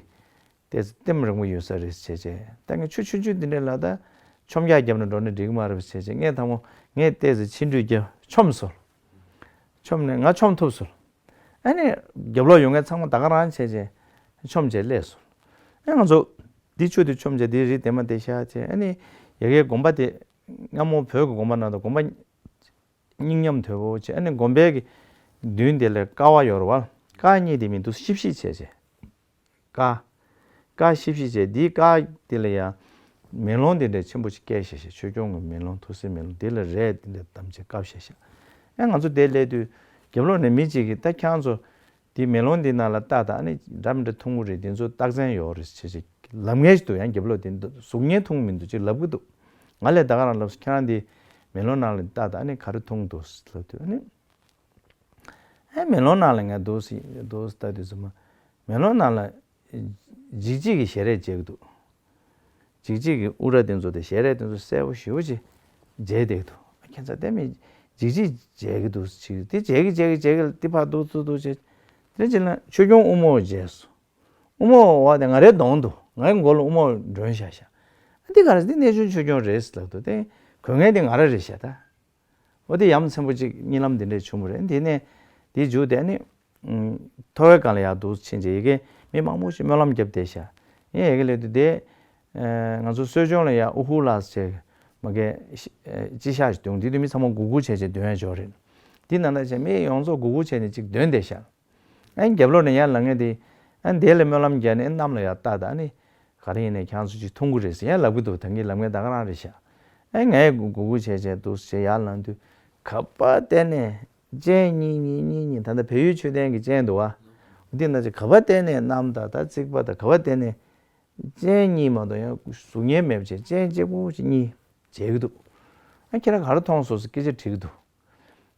ཏོག་ཙམ་ལྟེམ་རིང་པོ་ཡོད་ས་རེད་བྱས་བྱས། ད་ངས་ཆུ་ཆུང་ཆུང་འདི་འདྲ་ལ་ད་མཆོང་རྒྱག་བརྒྱབ་ནས་འགྲོ་ན་འགྲིག་གི་མ་རེད་བྱས་བྱས། ངས་དང་པོ་ངས་ཏོག་ཙམ་ཕྱིན་དྲུད་བརྒྱབ། མཆོངས་སོང་། མཆོངས་ནས་ང་མཆོང་ཐུབ་སོང་། ཨ་ནི་རྒྱབ་ལོགས་ཡོད་མཁན་ཚང་མ་ད་ག་རང་བྱས་བྱས་མཆོངས་བྱས་སླེབས་སོང་། ཨ་ང་ཚོ་འདི་ཆུ་དེ་མཆོངས་བྱས་འདི་རི་དེ་མ་དེ་བཞག་བྱས། ཨ་ནི་ཡ་གིའི་དགོན་པ་དེ་སྔ་མོ་བོད་ཀྱི་དགོན་པ་ནང་དུ་དགོན་པ་སྙིང་ཉམས་དོད་པོ་བྱས། ཨ་ནི་དགོན་པའི་གི་མདུན་དེ་ལ་ཀ་བ་ཡོད་རེད་པ། ཀ་གཉིས་དེ་མི་འདུག་ཤིབ་ཤིབ་བྱས་བྱས། ཀ། ཀ་ཤིབ་ཤིབ་བྱས། འདིའི་ཀ་དེ་ལ་ཡང་མེ་ལོང་དེ་འདྲ་ཆེན་པོ་ཞིག་བཀལ་བཞག་ཤག་ཆོས་སྐྱོང་གི་མེ་ལོང་ཐུགས་སྲས་མེ་ལོང་དེ་ལ་རས་དེ་འདྲ་བདམས་བྱས་བཀབ་བཞག་ཤག་ཨ་ང་ཚོ་དེ་སླེབས་དུས་རྒྱབ་ལོགས་ནས་མི་གཅིག་གིས་ད་ཁྱེད་རང་ཚོ་དེ་མེ་ལོང་འདི་ནང་ལ་ལྟ་དང་། ཨ་ནི་འདྲ་མི་འདྲ་མཐོང་གི་རེད། དེ་ཚོ་རྟགས་མཚན་ཡོད་རེད་ཟེར་བྱས་ལབ་མཁན་ཞིག་འདུག་ཡང་རྒྱབ་ལོགས་དེ་འདུག་གཟུགས་བརྙན་མཐོང་མི་འདུག་ཅིག་ལབ་གི་འདུག་ང་ལས་ད་ག་རང་ལབ་སོང་། ཁྱེད་རང་འདི་མེ་ལོང་ནང་ལ་ལྟ་དང་། ཨ་ནི་ག་རེ་མཐོང་འདུག་ལབ་དུས། ཨ་ནི་ཨེ་མེ་ལོང་ནང་ལ་ངས་འདུག་སེ་འདུག་སེ་ལྟ་དུས་ཙམ་པ། མེ་ལོང་ནང་ལ་འཇིགས་བྱེད་ཀྱི་ཞལ་རས་མཇལ་གྱི་འདུག་འཇིགས་བྱེད་ཀྱི་དབུ་སྐྲ་དེ་ཚོ་དེ་ཞལ་རས་དེ་ཚོ་གསལ་པོ་ཞེ་པོ་ཅིག་མཇལ་བསྡད་ཀྱི་འདུག་ཁྱད་མཚར་ལྟ་མི་འཇིགས་བྱེད་མཇལ་གྱི་འདུག་ཅིག་དེ་མཇལ་གྱི་མཇལ་གྱི་མཇལ་གྱི་དེ་ཕར་འདུག་ཚུར་འདུག་བྱས། དེ་རྗེས་ལ་ཆོས་སྐྱོང་དབུ་མོ་མཇལ་སོང་། དབུ་མོ་བ་དེ་ང་རའི་གདོང་དུ་ངའི་མགོ་ལ་དབུ་མོ་སྒྲོན་བཞག་ཤག་ཨ་འདི་ག་རེ་འདི་གནས་ཆུང་ཆོས་སྐྱོང་རེད་ལབ་འདུག་དེ་གོ་མཁན་དེ་ང་རང་རེད་ཤག་ད། འོ་དེ་ཡ་མཚན་པོ་ཅིག་གཉིད་ལམ་འདི་འདྲས་བྱུང་བ་རེད། དེ་ནས་དེའི་མཇུག་དེ་ནི་ ཐོ་བའི་སྒང་ལ་ཡར་འདུག་ཕྱིན་བྱས་ཡ་གི་མི་མང་པོ་ཞིག་སྨོན་ལམ་བརྒྱབ་བསྡད་ཤག་ཡིན་ཡ་གི་སླེབས་དུས་དེ། ང་ཚོ་གསོལ་ལྗོངས་ལ་ཡ་ཨུ་ཧུ་ལགས་ཟེར་མ་གི་ཅི་ཤག་ཞིག་འདུག་འདི་དུས་མི་ཚང་མ་སྒུར་སྒུར་བྱས་བྱས་འདོན་ཡ་འབྱོར་རེད། འདི་ནང་ན་བྱས་མི་ཡོངས་རྫོགས་སྒུར་སྒུར་བྱས་ནས་ཅིག་འདོན་བསྡད་ཤག་ཨ་ནི་རྒྱབ་ལོགས་ནས་ཡར་ལངས་ངེས་དེ། ཨ་ནི་དེ་ལ་སྨོན་ལམ་རྒྱག་ནས་གནམ་ལ་ཡར་བལྟ་ད་ཨ་ནི་ག་རེ་ཡིན་ནས་ཁྱེད་ཚོ་ཅིག་མཐོང་གི་རེད་ཟེར་ཡང་ལབ་གི་འདུག་ད་གིན་ལབ་མཁན་ད་ག་རང་རེད་ཤག་ཨ་ནི་ངས་སྒུར་སྒུར་བྱས་བྱས་འདུག་ཟེར་ཡར་ལངས་དུས་ག་པར་བལྟས་ནས་སྤྱན་གཉིས་གཉིས་གཉིས་གཉིས་ད་ལྟ་བལ་ཡུལ་མཆོད་རྟེན་གྱི་སྤྱན་འདུག་བ། འདི་ན་ཅིག་ག་པར་བལྟས་ནས་གནམ་དང་ད་རྩིག་པ་དང་ག་པར་བལྟས་ནས་སྤྱན་གཉིས་མ་གཏོགས་ཡང་གཟུགས་བརྙན་མེད་པ་བྱས་སྤྱན་གཅིག་པུ་ཞིག་གཉིས་མཇལ་གི་འདུག་ཨ་ཁྱེད་རང་ག་རེ་མཐོང་སོང་ཟེར་སྐད་ཆ་དྲིས་གི་འདུག་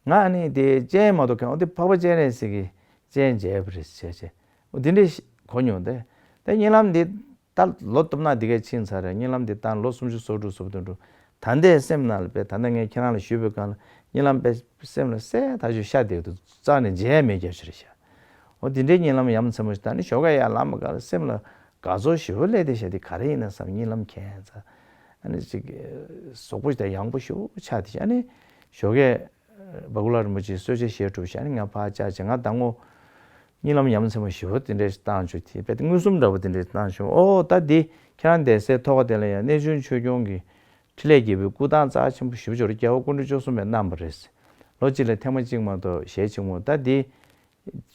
ང་ནི་དེ་སྤྱན་མ་གཏོགས་གང་འོ་དེ་འཕགས་པ་སྤྱན་རས་གཟིགས་ཀྱི་སྤྱན་མཇལ་བ་རེད་བྱས་བྱས་འོ་དེ་འདྲས་གོ་མྱོང་སྟེ། ད་གཉིད་ལམ་འདི་ད་ལོ་སྟོབས་ན་འདི་གས་ཕྱིན་ཚར་རེད། གཉིད་ལམ་འདི་ད་ལོ་སུམ་ཅུ་སོ་དྲུག་སོ་བདུན་འགྲོ། ད་ལྟའི་སེམས་ནང་ལ་དཔེ་ད་ལྟ་ངས་ཁྱེད་རང་ལ་ཞུས་པའི་སྒང་ལ་གཉིད་ལམ་དཔེ་སེམས་ལ་གསལ་ཐག་ཆོད་ཤར་བསྡད་འདུག་རྩ་ནས་མཇལ་མེད་རྒྱབ་ཞིག་རེད་ཤག་འོ་དེ་འདྲའི་གཉིད་ལམ་ཡ་མཚན་པོ་ཞིག་ད་ནི་ཞོགས་ཀས་ཡར་ལངས་པ་ག་ལ་སེམས་ལ་དགའ་ཚོར་ཞེ་པོ་སླེབས་བསྡད་ཤག་དེ་ག་རེ་ཡིན་ན་བསམ་གཉིད་ལམ་ཁྱད་མཚར། ཨ་ནི་ཅིག་གཟུགས་པོ་ཞིག་ད་ཡང་པོ་ཞེ་པོ་ཆགས་བསྡད་ཤག་ཨ་ནི་ཞོགས་ཀས་སྦ་ཀུ་ལ་རིན་པོ་ཆེས་གསོལ་ཇ་བཞེས་གྲུབ་ཤག་ཨ་ནི་ང་ཕར་བཅར་བྱས་ང་ད་ངོ་གཉིད་ལམ་ཡ་མཚན་པོ་ཞེ་པོ་དེ་འདྲས་བཏང་བྱུང་དེ་དཔེ་མངོན་སུམ་འདྲ་པོ་དེ་འདྲས་བཏང་བྱུང་། ཨོ་ད་འདི་ཁྱེད་རང་བསྡད་སའི་ཐོག་ཁ་དེ་ལ་ཡང་གནས་ཆུང་ཆོས་སྐྱོང་གི་ཕྲིན་ལས་རྒྱས་པའི་སྐུ་ཐང་རྩ་ཆེན་པོ་ཞེ་པོ་ཅིག་རྒྱལ་བ་སྐུ་ཕྲེང་བཅུ་གསུམ་པས་གནང་བ་རེད། ལོ་གཅིག་ལ་ཐེངས་མ་གཅིག་མ་གཏོགས་ཞལ་ཆེན་མོ་ད་འདི།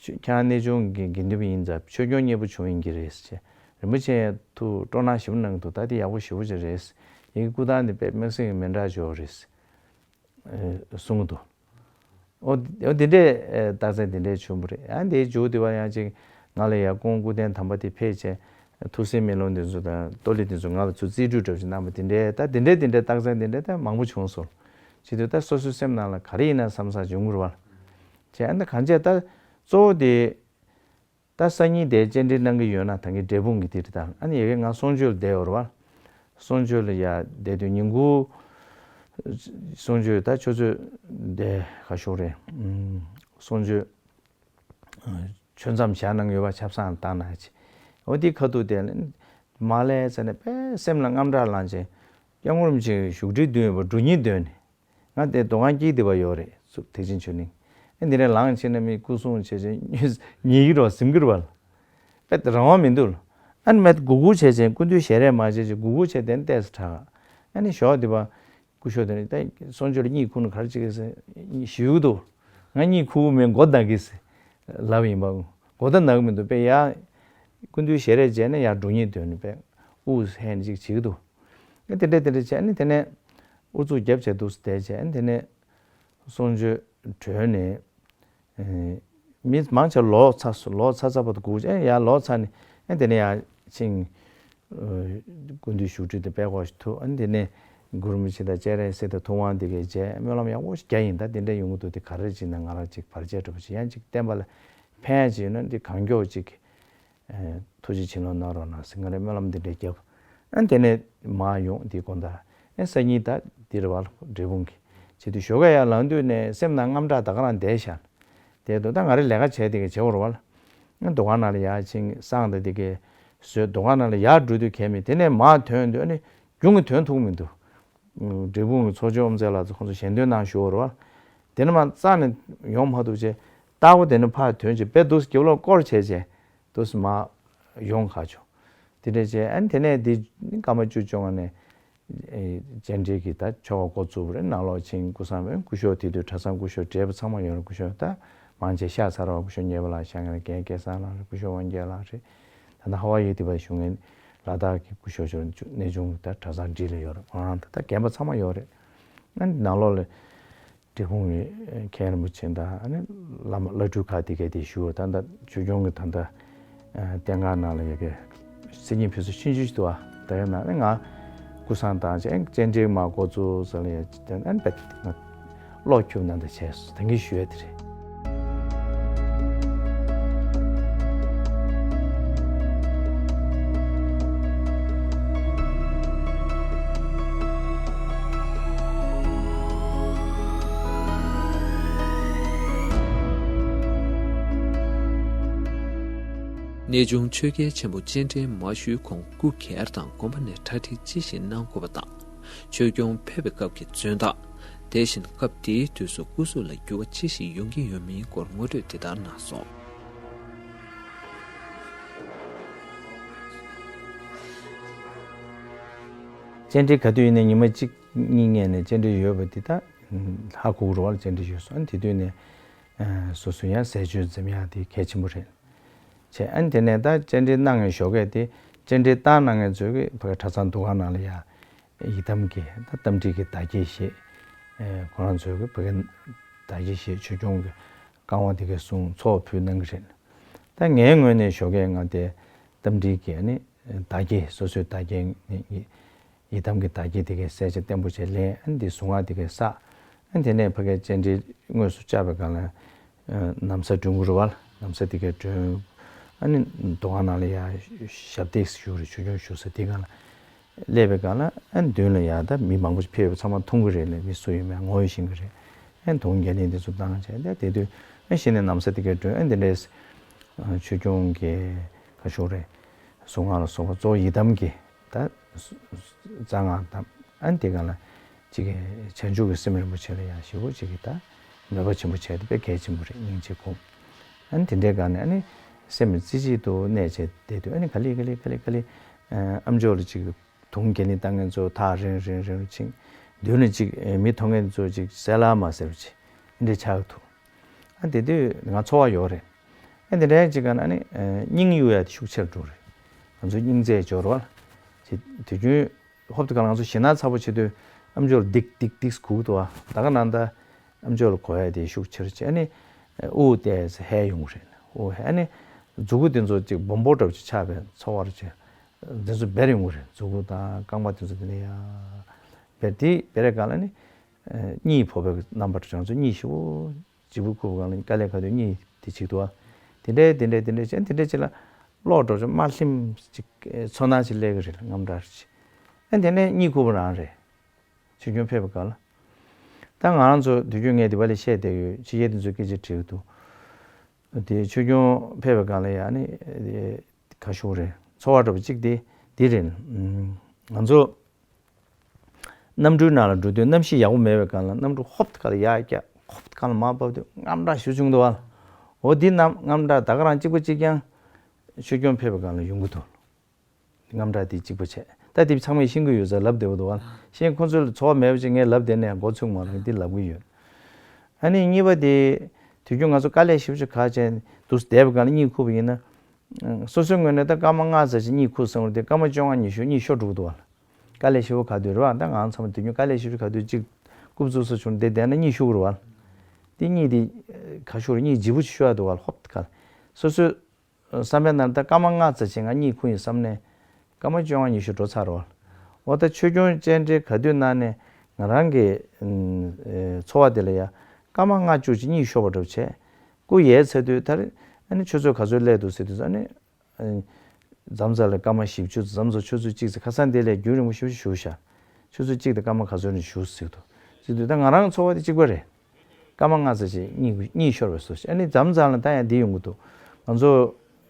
ཁྱེད་རང་གནས་ཆུང་གི་དགེ་འདུན་པ་ཡིན་ཙང་ཆོས་སྐྱོང་མཉེས་པོ་བྱུང་ཡིན་གྱི་རེད་ཟེར། རིན་པོ་ཆེ་ཐུགས་སྤྲོ་སྣང་ཞེ་པོ་གནང་འདུག་ད་འདི་ཡག་པོ་ཞེ་པོ་ཅིག་རེད། ཡི་གེ་སྐུ་ཐང་འདི་དཔེ་དམིགས་བསལ་གྱི་མི་འདྲ་ཅིག་ཡོད་རེད། གསུང་གི་འདུག་འོ་འདི་འདྲས་རྟགས་མཚན་འདི་འདྲས་བྱུང་བ་རེད། ཨ་འདིའི་མཇུག་དེ་བ་ཡང་ཅིག་ང་ལ་ཡང་སྐུ་ངོ་སྐུ་རྟེན་དམ་པ་དེ་ཕེབས་བྱས་ཐུགས་སྲས་མེ་ལོང་འདི་ཚོ་དང་ཏོ་ལི་འདི་ཚོ་ང་ལ་ཚུར་རྩིས་སྤྲོད་འདྲ་པོ་ཅིག་གནང་བ་འདི་འདྲས་ད་འདི་འདྲས་འདི་འདྲས་རྟགས་མཚན་འདི་འདྲས་ད་མང་པོ་བྱུང་སོང་། བྱེད་དུས་ད་སོ་སོའི་སེམས་ནང་ལ་ག་རེ་ཡིན་ན་བསམ་བསམ་བྱུང་གི་རེད་བ། བྱས་ཨ་ནི་གང་བྱས་ད་གཙོ་བོ་དེ། ད་སང་ཉིན་དེ་བཅར་འདྲི་གནང་གི་ཡོད་ན་ད་གིན་འབྲས་སྤུངས་ཀྱི་དེ་རེད་ད་ཨ་ནི་ཡ་གི་ང་གསུང་ཆོས་ལ་བསྡད་ཡོད་རེད་བ། གསུང་ཆོས་ལ་ཡ་བསྡད་དུས་ཉིན་གུང་གསུང་ཆོས་ད་ཆུ་ཚོད་དེ་ག་ཤོག་རེད། གསུང་ཆོས་ཆོས་མཚམས་བཞག་གནང་ཡོད་པ་ཆབ་གསང་བཏང་ན་ཅི། འོ་དེ་ཁ་ཐུག་དེ་མ་ལས་ཟེར་ནས་དཔེ་སེམས་ལ་དངངས་སྐྲག་ལངས་བྱས་སྐྱབས་མགོན་རིན་པོ་ཆེ་བཞུགས་ཁྲི་བདུན་ཡོད་པ་འབྲུ་གཉིས་འདོན་ནས། ང་དེ་རྡོ་ཁང་དཀྱིལ་དེ་བ་ཡོད་རེད་ཚུགས་ཐེག་ཆེན་ཆོས་གླིང་། ཨེ་འདི་ནས་ལངས་ཕྱིན་ན་མི་སྐུ་སྲུང་བྱས་བྱས་ཉེ་གི་རོ་ཟིམ་གི་རོ་བ་ལ། ཨེ་རང་དབང་མི་འདུག་ཨ་ནི་མེད་སྒུར་སྒུར་བྱས་བྱས་སྐུ་མདུན་ཞལ་རས་མ་བྱས་བྱས་སྒུར་སྒུར་བྱས་དེ་ནས་ལྟས་སུ་དྲག་ཨ་ནི་ཞོགས་དེ་བ་སྐུ་ཞོགས་དེ་ནས་ད་གསུང་ཆོས་ལ་གཉིད་ཁུག་ན་ག་རེ་བྱེད་གི་ཟེར་ཞུ་གི་འདུག་ང་གཉིད་ཁུག་གི་མེད་མགོ་ན་གི་ཟེར་ལབ་ཡིན་པ། མགོ་ད་ན་གི་མི་འདུག་དཔེ་ཡ་སྐུ་མདུན་ཞལ་རས་མཇལ་ན་ཡ་འགྲོ་གཉིད་དོན་ནི་དཔེ་དབུགས་ཧད་ནས་ཅིག་བྱེད་གི་འདུག་ཨ་དེ་འདྲས་དེ་འདྲས་བྱས་ཨ་ནི་དེ་ནས་ཨུ་ཚུགས་རྒྱབ་བྱས་འདུག་སེ་བསྡད་བྱས་ཨ་ནི་དེ་ནས་གསུང་ཆོས་གྲོལ་ནས་མི་མང་ཆེ་ལོག་ཚར་སོང་། ལོག་ཚར་ཚར་བར་དུ་སྒུག་བྱས་ཡར་ལོག་ཚར་ནས་ཨ་དེ་ནས་ཡར་ཕྱིན། སྐུ་མདུན་བཞུགས་ཁྲི་དེ་དཔེ་ཁོག་ཞིག་ཐུག་ཨ་ནི་དེ་ནས་གུ་རུ་རིན་པོ་ཆེ་དང་སྤྱན་རས་གཟིགས་དང་ཐུབ་དབང་དེ་གས་བྱས་སྨོན་ལམ་ཡག་པོ་ཞིག་རྒྱག་ཡིན། ད་དེ་འདྲས་ཡོང་གི་འདུག་དེ་ག་རེ་བྱས་ན་ང་རང་ཅིག་བར་ཆད་འདྲ་པོ་ཞིག་ཡང་ཅིག་བསྟན་པ་ལ་ཕན་ཡག་ཅིག་ཡོད་ན་འདི་གང་མགྱོགས་ཅིག་ཐུགས་རྗེ་བྱིན་རླབས་གནང་རོགས་གནང་ཟེར་ང་རའི་སྨོན་ལམ་འདི་འདྲས་བརྒྱབ། ཨ་དེ་ནས་མར་ཡོང་འདི་དགོང་དག་ཨ་སང་ཉིན་ད་འདི་རེད་བ་འབྲས་སྤུངས་ཀྱི་བྱེད་དུས་ཞོགས་ཀས་ཡར་ལངས་དུས་ནས་སེམས་ནང་དངངས་སྐྲག་ད་ག་རང་བསྡད་ཤག་དེ་དུས་ད་ང་རའི་ལས་ཀ་བྱས་དེ་གས་བྱེད་དགོས་རེད་བ། ཨ་འདུ་ཁང་ནང་ལ་ཡར་ཕྱིན་བསང་དང་དེ་གས་ཟོས་འདུ་ཁང་ནང་ལ་ཡར་འགྲོ་དུས་གས་མེད། དེ་ནས་མར་ཐོན་དུས་ཨ་ནི་རྒྱུན་གྱི་ཐོན་ཐུབ་མི་འདུག་འབྲས་སྤུངས་ཀྱི་ཚོགས་ཆུང་དབུ་མཛད་ལགས་ཚོ་ཁོང་ཚོ་ཞལ་འདོན་གནང་ཞུ་བ་རེད་བ། དེ་ནས་མར་རྩ་ནས་ཡོང་མ་ཐུབ་བྱས་ལྟ་བུ་དེ་ནས་ཕར་ཐོན་བྱས་དཔེ་འདུག་སེ་རྒྱབ་ལོགས་སྐོར་བྱས་བྱས། དུས་མ་ཡོང་ཁ་ཆོ། དེ་འདྲ་བྱས་ཨ་ནི་དེ་ནས་དེ་སྐར་མ་བཅུ་བཅོ་ལྔ་ནས་ཨེ་སྤྱན་འདྲེན་གྱི་ད་ཆོ་ག་འགོ་བཙུགས་པ་རེད། ནང་ལོགས་ཕྱིན་སྐུ་བསང་བས་སྐུ་ཞབས་དེ་དུས་གྲྭ་ཚང་སྐུ་ཞབས་བགྲེས་པ་ཚང་མ་ཡོད་རེད། སྐུ་ཞབས་ད་མང་ཆེ་གཤེགས་ཚར་བ། སྐུ་ཞབས་མཉེས་པ་ལགས་ཤག་རྒན་སྐལ་བཟང་ལགས་རེད། སྐུ་ཞབས་དབང་རྒྱལ་ལགས་རེད། ད་ལྟ་ཧ་ཝ་ཡི་དེ་བ་བཞུགས་མཁན་ལ་དྭགས་ཀྱི་སྐུ་ཞབས་ཚོ་གནས་ཆུང་ད་གྲྭ་ཚང་སྒྲིག་ལ་ཡོད་རེད། ཁོང་རང་ད་ད་རྒན་པ་ཚང་མ་ཡོད་རེད། ཨ་ནི་ནང་ལོགས་ལ། འབྲས་སྤུངས་ཀྱི་མཁན་རིན་པོ་ཆེ་དང་ཨ་ནི་བླ་མ་བླ་སྤྲུལ་ཁག་དེ་གས་དེ་བཞུགས། ད་ལྟ་ཆོས་སྐྱོང་གི་ད་ལྟ་ཨ་རྟེན་ཁང་ནང་ལ་ཡ་གི་སེར་སྙིང་ཕུན་སུམ་ཆུང་ཆུང་ཞིག་འདུག་ཨ། ད་ག་ནང་ནས་ང་སྐུ་བསང་བཏང་བྱས་སྤྱན་འདྲེན་མ་འགོ་བཙུགས་ཟེར་ལ་ཡ་ཅིག་ཨ་ནི་བེད་ང་བློ་འཁྱུག་ནང་དུ་བྱས་སོང་། ད་གིན་ཞུ་ཡ་དེ་རེད། གནས་ཆུང་ཆོས་རྒྱལ་ཆེན་པོ་སྤྱན་འདྲེན་མ་ཞུས་གོང་སྐུ་སྒེར་དང་དགོན་པ་ནས་གྲ་སྒྲིག་ཅི་ཞིག་གནང་དགོས་པ་དང་། ཆོས་སྐྱོང་ཕེབས་པའི་སྐབས་ཀྱི་མཛོད་བརྡ། དེ་བཞིན་སྐབས་དེའི་དུས་སུ་སྐུ་གཟུགས་ལ་འགྱུར་བ་ཅི་ཞིག་ཡོང་གི་ཡོད་མིན་སྐོར་ངོ་སྤྲོད་འདི་ལྟར་གནང་སོང་། བཅར་འདྲི་ག་དུས་ཡིན་ནའི་ཉི་མ་གཅིག་གཉིས་སྔོན་ནས་བཅར་འདྲི་ཡོད་པ་འདི་ད་ཧ་གོ་གི་རེད་བ། བཅར་འདྲི་ཡོད་སོང་། ཨ་ནི་དེ་དུས་ནས་སོ་སོ་ཡང་ཟས་སྤྱོད་འཛེམ་ཡག་དེ་གལ་ཆེན་པོ་རེད། བྱས། ཨ་ནི་དེ་ནས་ད་བཅར་འདྲི་གནང་མཁན་ཞོགས་ཀས་དེ་བཅར་འདྲི་བཏང་གནང་མཁན་ཚོས་ཀྱི་ཕ་གི་གྲྭ་ཚང་འདུ་ཁང་ནང་ལ་ཡ་ཡི་དམ་གྱི་ད་རྟ་མགྲིན་གྱི་བདག་བསྐྱེད་བཞེས། ཁོ་རང་ཚོས་ཀྱི་ཕ་གི་བདག་བསྐྱེད་བཞེས། ཆོས་སྐྱོང་གི་བསྐང་བ་དེ་གའི་གསུང་ཚོགས་ཕུལ་གནང་གི་རེད། ད་ངའི་ངོས་ནས་ཞོགས་ཀས་ང་དེ་རྟ་མགྲིན་གྱི་ཨ་ནི་བདག་བསྐྱེད། སོ་སོའི་བདག་བསྐྱེད་ནི་ཡི་དམ་གྱི་བདག་བསྐྱེད་དེ་གའི་གསལ་ཆ་བརྟན་པོ་བྱས་ལེན། ཨ་ནི་དེ་གཟུངས་སྔགས་དེ་གའི་བསགས། ཨ་ནི་དེ་ནས་ཕ་གིའི་བཅར་འདྲི་དངོས་སུ་བཅར་བའི་སྒང་ལ་ན་བཟའ་སྒྲོན་གྱི་རེད་བ། ན་བཟའ་དེ་གའི་སྒྲོན། ཨ་ནི་འདུ་ཁང་ནང་ལ་ཡ་ཞབས་བཏེགས་བཞུགས་རེད། ཆོས་སྐྱོང་བཞུགས་ས་དེ་སྒང་ལ་སླེབས་པའི་སྒང་ལ། ཨ་ནི་མདུན་ལ་ཡ་ད་མི་མང་པོ་ཞིག་ཕེབས་ཡོད་པ་ཚང་མ་མཐོང་གི་རེད་ལ། མི་སུ་ཡིན་མིན་ངོ་ཤེས་ཀྱི་རེད། ཨ་ནི་དུང་རྒྱ་གླིང་དེ་ཚོ་བཏང་བྱས། ད་དེ་དུས་ཨ་གཞི་ནས་ན་བཟའ་དེ་གའི་སྒྲོན། ཨ་ནི་དེ་འདྲའི་ཆོས་སྐྱོང་གི་ག་ཞུ་རེད། གཟུངས་སྔགས་ལ་སོགས་པ་གཙོ་བོ་ཡི་དམ་གྱི་ད་རྩ་སྔགས་དང་། ཨ་ནི་དེ་སྒང་ལ་ཅིག་གི་བྱང་ཆུབ་ཀྱི་སེམས་རིན་པོ་ཆེ་ལ་ཡང་ཞེ་པོ་ཅིག་གི་ད་མོས་པ་ཆེན་པོ་བྱས་ཏེ་དཔེ་གལ་ཆེན་པོ་རེད། སྙིང་རྗེ་སྒོམ། ཨ་ནི་དེ་འདྲའི་སྒང་ནས་ཨ་ནི་སེམས་རྩེ་གཅིག་ཏུ་གནས་བྱས་བསྡད་དུས། ཨ་ནི་ག་ལེ་ག་ལེ་ག་ལེ་ག་ལེ་ཨམ་ཅོག་ལ་ཅིག་དུང་རྒྱ་གླིང་བཏང་མཁན་ཚོ་ཐག་རིང་རིང་རིང་རུ་ཕྱིན། མདུན་ལ་ཅིག་མི་མཐོང་མཁན་ཚོ་ཅིག་གསལ་ལ་མ་གསལ་བ་ཅིག་འདི་འདྲ་ཆགས་ཐུབ། ཨ་དེ་དུས་ང་ཚོར་བ་ཡོད་རེད། ཨ་དེ་འདྲའི་ཅིག་ག་ན་ནི་སྙིང་གཡུག་ཡ་དེ་ཤུགས་ཆེར་འགྲོ་རེད། ང་ཚོ་སྙིང་རྩེ་སྦྱོར་བ་ཅིག་དུས་རྒྱུན་ཧོབ་ཏེ་ག་ལ་ང་ཚོ་ཞེད་སྣང་ཚ་པོ་བྱེད་དུས་ཨམ་ཅོག་ལ་ཏིག་ཏིག་ཏིག་སྒུག་འདུག་བ། ད་ག་ནང་ད་ཨམ་ཅོག་ལ་གོ་ཡ་དེ་ཤུགས་ཆེར་བྱས། ཨ་ནི་དབུགས་བཏང་ཡ་ཧད་ཡོང་གི་རེད། དབུགས་ཧད། ཨ་ནི་མཛུ་གུ་དེ་ཚོ་ཅིག་སྦོམ་པོ་འདྲ་པོ་ཅིག་ཆགས་པའི་ཚོར་བ་ཅིག་དེ་ཚོ་འབར་ཡོང་གི་རེད། མཛུ་གུ་དང་རྐང་པ་དེ་ཚོ་དེ་ནས་ཡ་འབར། དེ་འབར་བའི་སྒང་ལ་ནི་གཉིད་ཕོག་པའི་རྣམ་པར་བྱང་ཚོ་གཉིད་ཞེ་པོ་ལྗིད་པོ་ཁུག་པའི་སྒང་ལ་དཀའ་ལས་ཁག་དུས་གཉིད་དེ་ཅིག་འདུག་བ། དེ་འདྲའི་དེ་འདྲའི་དེ་འདྲའི་བྱས། དེ་འདྲའི་ཅིག་ལ་གློག་འདྲ་པོ་ཅིག་དམར་ལྷིམ་ཅིག་ཚོར་སྣང་ཅིག་སླེབས་ཀྱི་རེད། རྔམ་སྐྲག་ཅིག་ཨ་དེ་ནས་གཉིད་ཁུག་པ་རང་རེད། ཆོས་སྐྱོང་ཕེབས་པའི་སྒང་ལ། ད་ང་རང་ཚོ་དུས་རྒྱུན་ངས་དེ་པ་ལ་བཤད་བསྡད་ཡོད། ཕྱི་རྒྱལ་དེ་ཚོས་སྐད་ཆ་དྲིས་འདུག་དེ་ཆོས་སྐྱོང་ཕེབས་པའི་སྒང་ལ་ཡ་ནི་ག་ཞུ་རེད། ཚོར་བ་འདྲ་པོ་ཅིག་དེ་འདི་རེད། ང་ཚོ་གནམ་གྲུའི་ནང་ལ་འགྲོ་དུས་གནམ་གཤིས་ཡག་པོ་མེད་པའི་སྒང་ལ་གནམ་གྲུ་ཧོབ་ཏེ་ག་ལ་ཡར་བཀྱག་ཧོབ་ཏེ་ག་ལ་མར་བབས་དུས་རྔམ་སྐྲག་ཞེ་པོ་བྱུང་འདུག་བ། འོ་འདི་རྣམས་རྔམ་སྐྲག་ད་ག་རང་གཅིག་པ་གཅིག་རྐྱང་ཆོས་སྐྱོང་ཕེབས་པའི་སྒང་ལ་ཡོང་གི་འདུག་རྔམ་སྐྲག་དེ་གཅིག་པ་བྱས། ད་དེ་ཚང་མས་ཤེས་ཀྱི་ཡོད་ས་ལབ་བསྡད་པ་འདུག་བ། ཤེས། ཁོ་ཚོ་ལ་ཚོར་བ་མེད་པ་ཅིག་ངས་ལབ་བསྡད་ནས་མགོ་ཚོས་མ་རེད། འདི་ལབ་གི་ཡོད། ཨ་ནི་གཉིས་པ་དེ་དུས་རྒྱུན་ང་ཚོ་དཀའ་ལས་ཞེ་པོ་ཅིག་ཁག་བྱས་འདུག་བསྡད་པའི་སྒང་ལ་གཉིད་ཁུག་པ་ཡིན་ན། སོ་སོའི་ངོས་ནས་ད་སྐར་མ་ལྔ་ཙམ་ཞིག་གཉིད་ཁུག་སོང་རེད་དེ་སྐར་མ་བཅོ་ལྔ་ཉི་ཤུ་གཉིད་ཤོར་འགྲོ་གི་འདུག་བ། དཀའ་ལས་ཞེ་པོ་ཁག་དུས་རེད་བ། ད་ང་ཚང་མ་དུས་རྒྱུན་དཀའ་ལས་ཞེ་པོ་ཁག་དུས་གཅིག་རྐུབ་བཙུགས་ས་བྱུང་བསྡད་བསྡད་ན་གཉིད་ཤོར་གི་རེད་བ། དེ་གཉིད་དེ་ག་ཤོར་གཉིད་ལྗིད་པོ་ཅིག་ཤོར་ཡ་འདུག་བ། ཧོབ་ཏེ་ག་ལ་སོ་སོའི་བསམ་པའི་ནང་ད་སྐར་མ་ལྔ་ཙམ་ཞིག་ང་གཉིད་ཁུག་ཡིན་བསམ་ནས་སྐར་མ་བཅོ་ལྔ་ཉི་ཤུ་འགྲོ་ཚར་རེད་བ། འོ་ད་ཆོས་སྐྱོང་བཅར་འདྲི་ག་དུས་གནང་ནས་ང་རང་གི་ཚོར་བ་དེ་ལ་ཡ་སྐར་མ་ལྔ་བཅུ་ཅིག་གཉིད་ཤོར་བ་འདྲ་པོ་བྱས། སྐུ་ཡལ་ཚར་དུས་ད་རེས་ཨ་ནི་ཆུ་ཚོད་ག་ཚོད་སླེབས་འདུག་ཟེར་དུས་ཨ་ནི། མཚམས་མཚམས་ལ་སྐར་མ་བཞི་བཅུ། མཚམས་མཚམས་ཆུ་ཚོད་གཅིག་ཙམ། ཁ་སང་དེ་ལས་རྒྱུན་རིང་པོ་ཞེ་པོ་ཅིག་བཞུགས་ཤག་ཆུ་ཚོད་གཅིག་དང་སྐར་མ་ག་ཚོད་རིང་བཞུགས་ཟེར་འདུག་ཟེར་དུས་ད་ང་རང་ཚོར་བ་དེ་གཅིག་པ་རེད། སྐར་མ་ལྔ་ཙམ་ཞིག་གཉིད་གཉིད་ཤོར་བའི་བཟོ་ཞིག་ཨ་ནི་མཚམས་མཚམས་ལ་ད་ཡང་འདི་ཡོང་གི་འདུག་ང་ཚོ་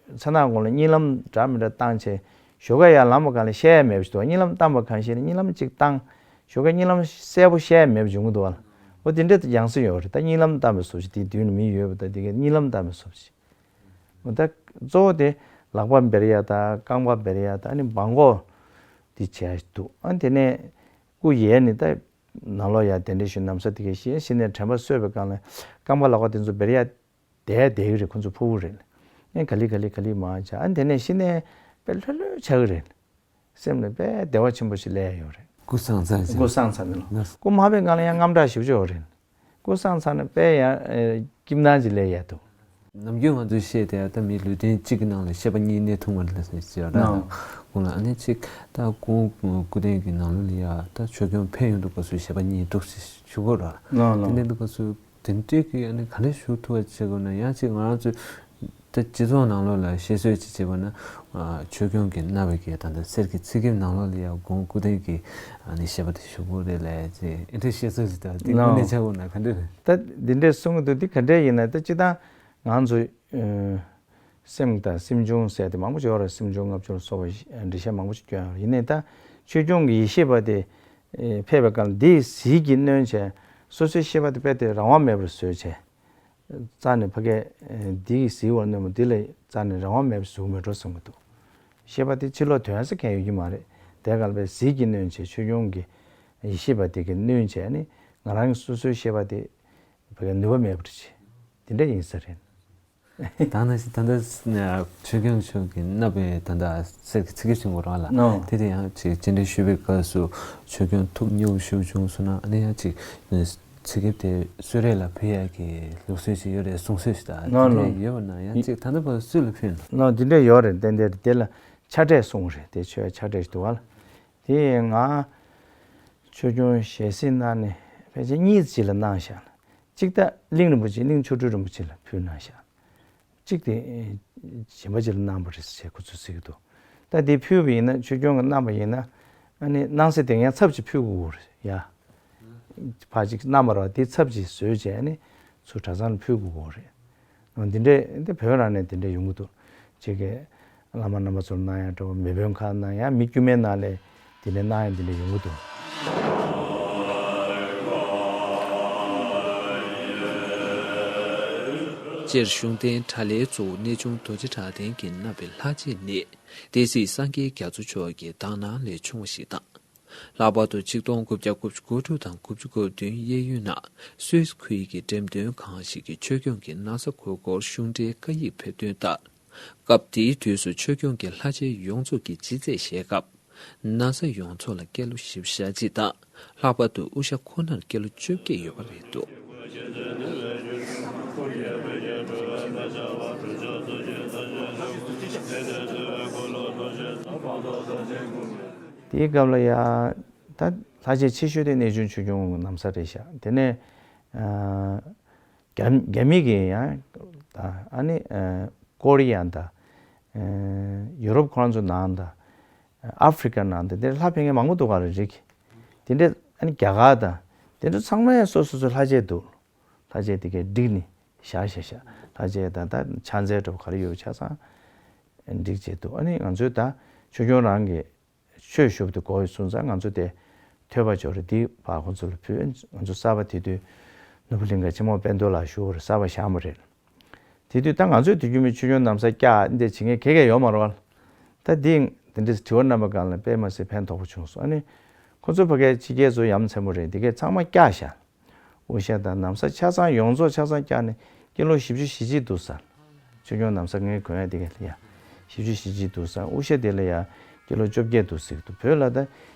མཚན་ནག་གུང་ལ་གཉིད་ལམ་འདྲ་མི་འདྲ་བཏང་བྱས་ཞོགས་ཀ་ཡར་ལངས་པ་སྒང་ལ་བཤད་ཡ་མེད་པ་ཞིག་འདུག་གཉིད་ལམ་བཏང་པ་གང་ཤེས་ནས་གཉིད་ལམ་གཅིག་བཏང་། ཞོགས་ཀ་གཉིད་ལམ་གསལ་པོ་བཤད་ཡ་མེད་པ་བྱུང་གི་འདུག་བ། འོ་དེ་འདྲ་ཡང་སེ་ཡོད་རེད། ད་གཉིད་ལམ་བཏང་བའི་བཟོ་ཞིག་དེའི་མདུན་ལ་མི་ཡོད་པ་ད་དེ་གའི་གཉིད་ལམ་བཏང་བའི་བཟོ་ཞིག་འོ་ད་གཙོ་བོ་དེ་ལག་པ་འབར་ཡ་ད་རྐང་པ་འབར་ཡ་ད་ཨ་ནི་སྦྲང་གོ་དེ་བྱས་འདུག་ཨ་དེ་ནས་སྐུ་ཡལ་ནས་ད་ནང་ལོགས་ཡ་གདན་འདྲེན་ཞུས། ན་བཟའ་དེ་གའི་བཞེས། བཞེས་ནས་དྲན་པ་གསོས་པའི་སྒང་ལ་རྐང་པ་ལག་པ་དེ་ཚོ་འབར་ཡ་བསྡད་བསྡད་ཀྱི་རེད། ཁོ་ཚོ་ཕྲུ་གུ་རེད། ཨེ་ག་ལེ་ག་ལེ་ག་ལེ་མར་བྱས། ཨ་དེ་ནས་གཞི་ནས་དཔེ་ལྷོད་ལྷོད་ཆགས་ཀྱི་རེད། སེམས་ལ་དཔེ་བདེ་བ་ཆེན་པོ་ཞིག་སླེབས་ཡོད་རེད། སྐུ་སངས་ཚར་ཅིང་། སྐུ་སངས་ཚར་ནས་ལ། ན། སྐུ་མ་ཕེབས་སྒང་ལ་ཡང་རྔམ་སྐྲག་ཞེ་པོ་ཅིག་ཡོད་རེད། སྐུ་སངས་ཚར་ནས་དཔེ་ཡང་ཨེ་སྐྱིད་སྣང་ཅིག་སླེབས་ཡ་འདུག་ནམ་རྒྱུན་ང་ཚོས་བཤད་བསྡད་ཡ་ད་མི་ལུས་རྟེན་གཅིག་གི་ནང་ལ་ཤེས་པ་གཉིས་གནས་ཐུབ་མ་རེད་ལ་ཟེར་ཡ་ར། ནོ། ད་ཁོང་ལ་ཨ་ནི་གཅིག་ད་སྐུ་སྐུ་རྟེན་གྱི་ནང་ལོགས་ལ་ཡ་ད་ཆོས་སྐྱོང་ཕེབས་ཡོང་དུས་སྐབས་སུ་ཤེས་པ་གཉིས་འདུག་ཞེས་ཞུ་དགོས་ར། ནོ་ནོ། དེ་འདྲ་དུས་སྐབས་སུ། དེ་འདྲའི་གི་ཨ་ནི་ག་འདྲ་ཞུ་ཐུབ་པ་བྱེད་དགོས་ན། ཡང་ཅིག་ང་རང་ཚོས་ད་སྤྱི་ཚོགས་ནང་ལོགས་ལ་བཤད་སྲོལ་ཅིག་བྱེད་པ་ན། ཨ་ཆོས་སྐྱོང་གི་སྣ་བའི་གི་ད་ལྟ་གསེར་གྱི་ཚིག་རྒྱན་ནང་ལོགས་ལ་ཡང་དགོངས་སྐུ་རྟེན་གྱི་ཨ་ནི་བཤད་པ་དེ་ཞུ་དགོས་རེད་ལབ་ཅེས་ཨེ་འདྲ་བཤད་སྲོལ་ཅིག་ད་དེ་དངོས་གནས་ཆགས་དགོས་ན་ག་འདྲ་རེད། ད་འདི་འདྲའི་གསུང་གི་འདུག་འདི་ག་འདྲ་ཡིན་ན་ད་སྤྱིར་བཏང་ང་ཚོ་ཨ་སེམས་དང་སེམས་བྱུང་ཟེར་ཏེ་མང་པོ་ཞིག་ཡོད་རེད། སེམས་བྱུང་ལྔ་བཅུ་ལ་སོགས་པ་འགྲེལ་བཤད་མང་པོ་ཞིག་སྐྱོན་ཡོད་རེད། ཡིན་ནའི་ད་ཆོས་སྐྱོང་གི་ཡེ་ཤེས་པ་དེ་ཨེ་ཕེབས་པའི་སྐབས་འདིའི་ཟིལ་གྱིས་གནོན་བྱས་སོ་སོའི་ཤེས་པ་དེ་རྦད་དེ་རང་དབང་མེད་པར་བཟོས་བྱས། རྩ་ནས་ཕ་གིའི་ཨེ་འདིའི་ཟིལ་བ་གནོན་པ་འདི་ལ་རྩ་ནས་རང་དབང་མེད་པར་བཟོ་གི་མེད་འགྲོ་བསམ་གྱི་འདུག་ཤེས་པ་དེ་ཕྱི་ལོགས་ཐོན་ས་གང་ཡོད་ཀྱི་མ་རེད། དེ་ག་ལ་བའི་ཟིལ་གྱིས་གནོན་བྱས་ཆོས་སྐྱོང་གི་ཡེ་ཤེས་པ་དེ་གིས་གནོན་བྱས་ནི་ང་རང་གི་སོ་སོའི་ཤེས་པ་དེ་བོད་ཀྱི་ནུས་པ་མེད་པར་བྱས། དེ་འདྲ་ཡིན་ས་རེད། ད་ནི་ད་ལྟ་ཆོས་སྐྱོང་མཆོག་གི་རྣམ་པའི་ད་ལྟ་གསེར་གྱི་ཚིག་སྐེད་ཆེན་པོ་རང་ལ་ནོ། དེ་དེ་ཡང་ཅིག་སྤྱན་འདྲེན་ཞུ་བའི་སྐབས་སུ་ཆོས་སྐྱོང་ཐུགས་མཉེས་པོ་ཞུ་བྱུང་སོང་ན་ཨ་ནི་ཡང་ཅིག་ཚིག་སྐེད་དེ་གསོལ་རས་ལ་ཕུལ་ཡག་གི་ལུགས་སྲོལ་ཞིག་ཡོད་རེད་གསུང་སྲོལ་ཞིག་དང་ནོ་དེ་ནོ། འདྲ་ཡོད་པ་ན་ཡང་ཅིག་ད་ལྟ་བར་སུ་ལ་ཕུལ་ན། ནོ་དེ་འདྲ་ཡོད་རེད། ཏན་ཏན་རེད། དེ་ལ་ཆ་འདྲེན་གསུང་རེད། དེ་ཆོས་ཆ་འདྲེན་ཞིག་འདུག་བ་ལ། དེ་ང་ཆོས་སྐྱོང་ཞལ་གཟིགས་གནང་ནས་ཕལ་ཆེར་གཉིས་ཅིག་ལ་གནང་བཞག་ན། གཅིག་ད་གླིང་རིན་པོ་ཆེ་གླིང་ཆོ་འཕྲུལ་རིན་པོ་ཆེ་ལ་ཕུལ་གནང་བཞག་གཅིག་དེ་གཞན་པ་ཅིག་ལ་གནང་བ་རེད་ཟེར་ཁོ་ཚོས་ཟེར་གྱི་འདུག་ད་དེ་ཕུལ་བ་ཡིན་ན་ཆོས་སྐྱོང་གིས་གནང་བ་ཡིན་ན་ཨ་ནི་གནང་ས་དེ་ངས་ཚབ་ཅིག་ཕུལ་དགོས་རེད་ཡ། ཕར་ཅིག་གནང་བ་རེད་བ། དེ་ཚབ་ཅིག་བཟོས་བྱས་ཨ་ནི་ཚུར་གྲྭ་ཚང་ལ་ཕུལ་དགོས་རེད། འདི་འདྲས་འདི་བོད་རང་ནས་འདི་འདྲས་ཡོང་གི་འདུག་ཅིག་གི་བླ་མ་རྣམ་པ་ཚོར་གནང་ཡ་འདྲ་བོ་མེས་དབོན་ཁག་གནང་ཡ་མི་དཀྱུས་མའི་ནང་ལས་འདི་འདྲས་གནང་ཡ་འདི་འདྲས་ཡོང་གི་འདུག་སྤྱིར་གཞུང་རྟེན་བྲག་ལའི་གཙོ་བོ་གནས་ཆུང་རྡོ་རྗེ་བྲག་ལྡན་གྱི་རྣམ་པའི་ལྷ་རྗེ་ནི་སྡེ་སྲིད་སངས་རྒྱས་རྒྱ་མཚོ་མཆོག་གི་དག་སྣང་ལས་བྱུང་བ་ཞིག་དང་། ལྷག་པར་དུ་ཆིག་སྟོང་དགུ་བརྒྱ་དགུ་བཅུ་གོ་དྲུག་དང་དགུ་བཅུ་གོ་བདུན་གཡས་གཡོན་ན་སུད་སི་ཁུལ་གྱི་འགྲེམས་སྟོན་ཁང་ཞིག་གི་ཆོས་སྐྱོང་གི་ན་བཟའ་གོས་སྐོར་གཞུང་འབྲེལ་བཀའ་ཡིག་ཕེབས་དོན་ལྟར། སྐབས་དེའི་དུས་སུ་ཆོས་སྐྱོང་གི་ལྷ་རྗེ་ཡོངས་རྫོགས་ཀྱིས་ལྗིད་ཚད་བཞེས་སྐབས། ན་བཟའ་ཡོངས་རྫོགས་ལ་སྐྱེས་ལོ་བཞི་བཅུ་ཞེ་གཅིག་དང་། ལྷག་པར་དུ་དབུ་ཞྭ་ཁོ་ནར་སྐྱེས་ལོ་བཅོ་བརྒྱད་ཡོད་པ་རེད་འདུག་དེའི་སྐབས་ལ་ཡ་ད་ལྷ་རྗེ་ཆེ་ཤོས་དེ་གནས་ཆུང་ཆོས་སྐྱོང་ན་བཟའ་རེད་ཤག་དེ་ནས་ཨ་རྒྱ་རྒྱ་མི་གི་ཡང་ད་ཨ་ནི་ཨ་ཀོ་རི་ཡ་དང་ཨ་ཡུ་རོབ་ཁོ་རང་ཚོ་ནང་དང་ཨ་ཧྥེ་རི་ཀ་ནང་དང་དེ་ལྷ་ཕེབས་མཁན་མང་པོ་འདུག་ག་རེ་རིགས། དེ་འདྲས་ཨ་ནི་རྒྱ་གར་དང་དེ་འདྲ་ཚང་མས་སོ་སོ་སོའི་ལྷ་རྗེ་འདུག་ལྷ་རྗེ་དེ་གའི་བསྒྲིགས་ནས་བཞག་བཞག་བཞག་ལྷ་རྗེ་དང་ད་ཕྱག་མཛོད་འདྲ་བོ་ག་རེ་ཡོད་ཆ་ཚང་བསྒྲིགས་བྱས་འདུག་ཨ་ནི་ང་ཚོའི་ད་ཆོས་སྐྱོང་རང་གི་ཆོས་ཞུ་བ་དེ་གོ་ཡོད་སོང་ཙང་ང་ཚོ་དེ་ཐོས་པ་འབྱོར་རེ་འདི་ཕར་ཁོང་ཚོ་ལ་ཕུལ། ང་ཚོ་གསར་པ་དེ་དུས་ནོར་བུ་གླིང་ག་ཆེན་མོ་དཔལ་རྡོར་ལགས་ཞུ་བར་གསར་པ་བཞག་པ་རེད། དེ་དུས་ད་ང་ཚོས་དུས་རྒྱུན་མི་ཆོས་སྐྱོང་ན་བཟའ་བཀྱག་འདི་བྱེད་མཁན་ག་ག་ཡོད་མ་རེད་བ། ད་འདི་དེ་འདྲའི་དྲི་བ་རྣམ་པ་གང་ལ་དཔེ་མ་སྲིད་ཕན་ཐོགས་པོ་བྱུང་སོང་། ཨ་ནི་ཁོ་ཚོ་ཕ་གའི་ཕྱི་རྒྱལ་ཚོ་ཡ་མཚན་པོ་རེད། འདི་གའི་ཚང་མ་བཀྱག་བཞག་དབུ་ཞྭ་དང་ན་བཟའ་ཆ་ཚང་ཡོངས་རྫོགས་ཆ་ཚང་བཀྱག་ནས་ཀི་ལོ་བཞི་བཅུ་ཞེ་གཅིག་འདུག་ས། ཆོས་སྐྱོང་ན་བཟའ་ངའི་གོན་ཡ་དེ་ག་ལ་ཡ། བཞི་བཅུ་ཞེ་གཅིག་འདུག་ས། དབུ་ཞྭ་དེ་ལ་ཡ་ཀི་ལོ་བཅོ་བརྒྱད་འདུག་ཟེར་གི་འདུག་བོད་ལ་ད་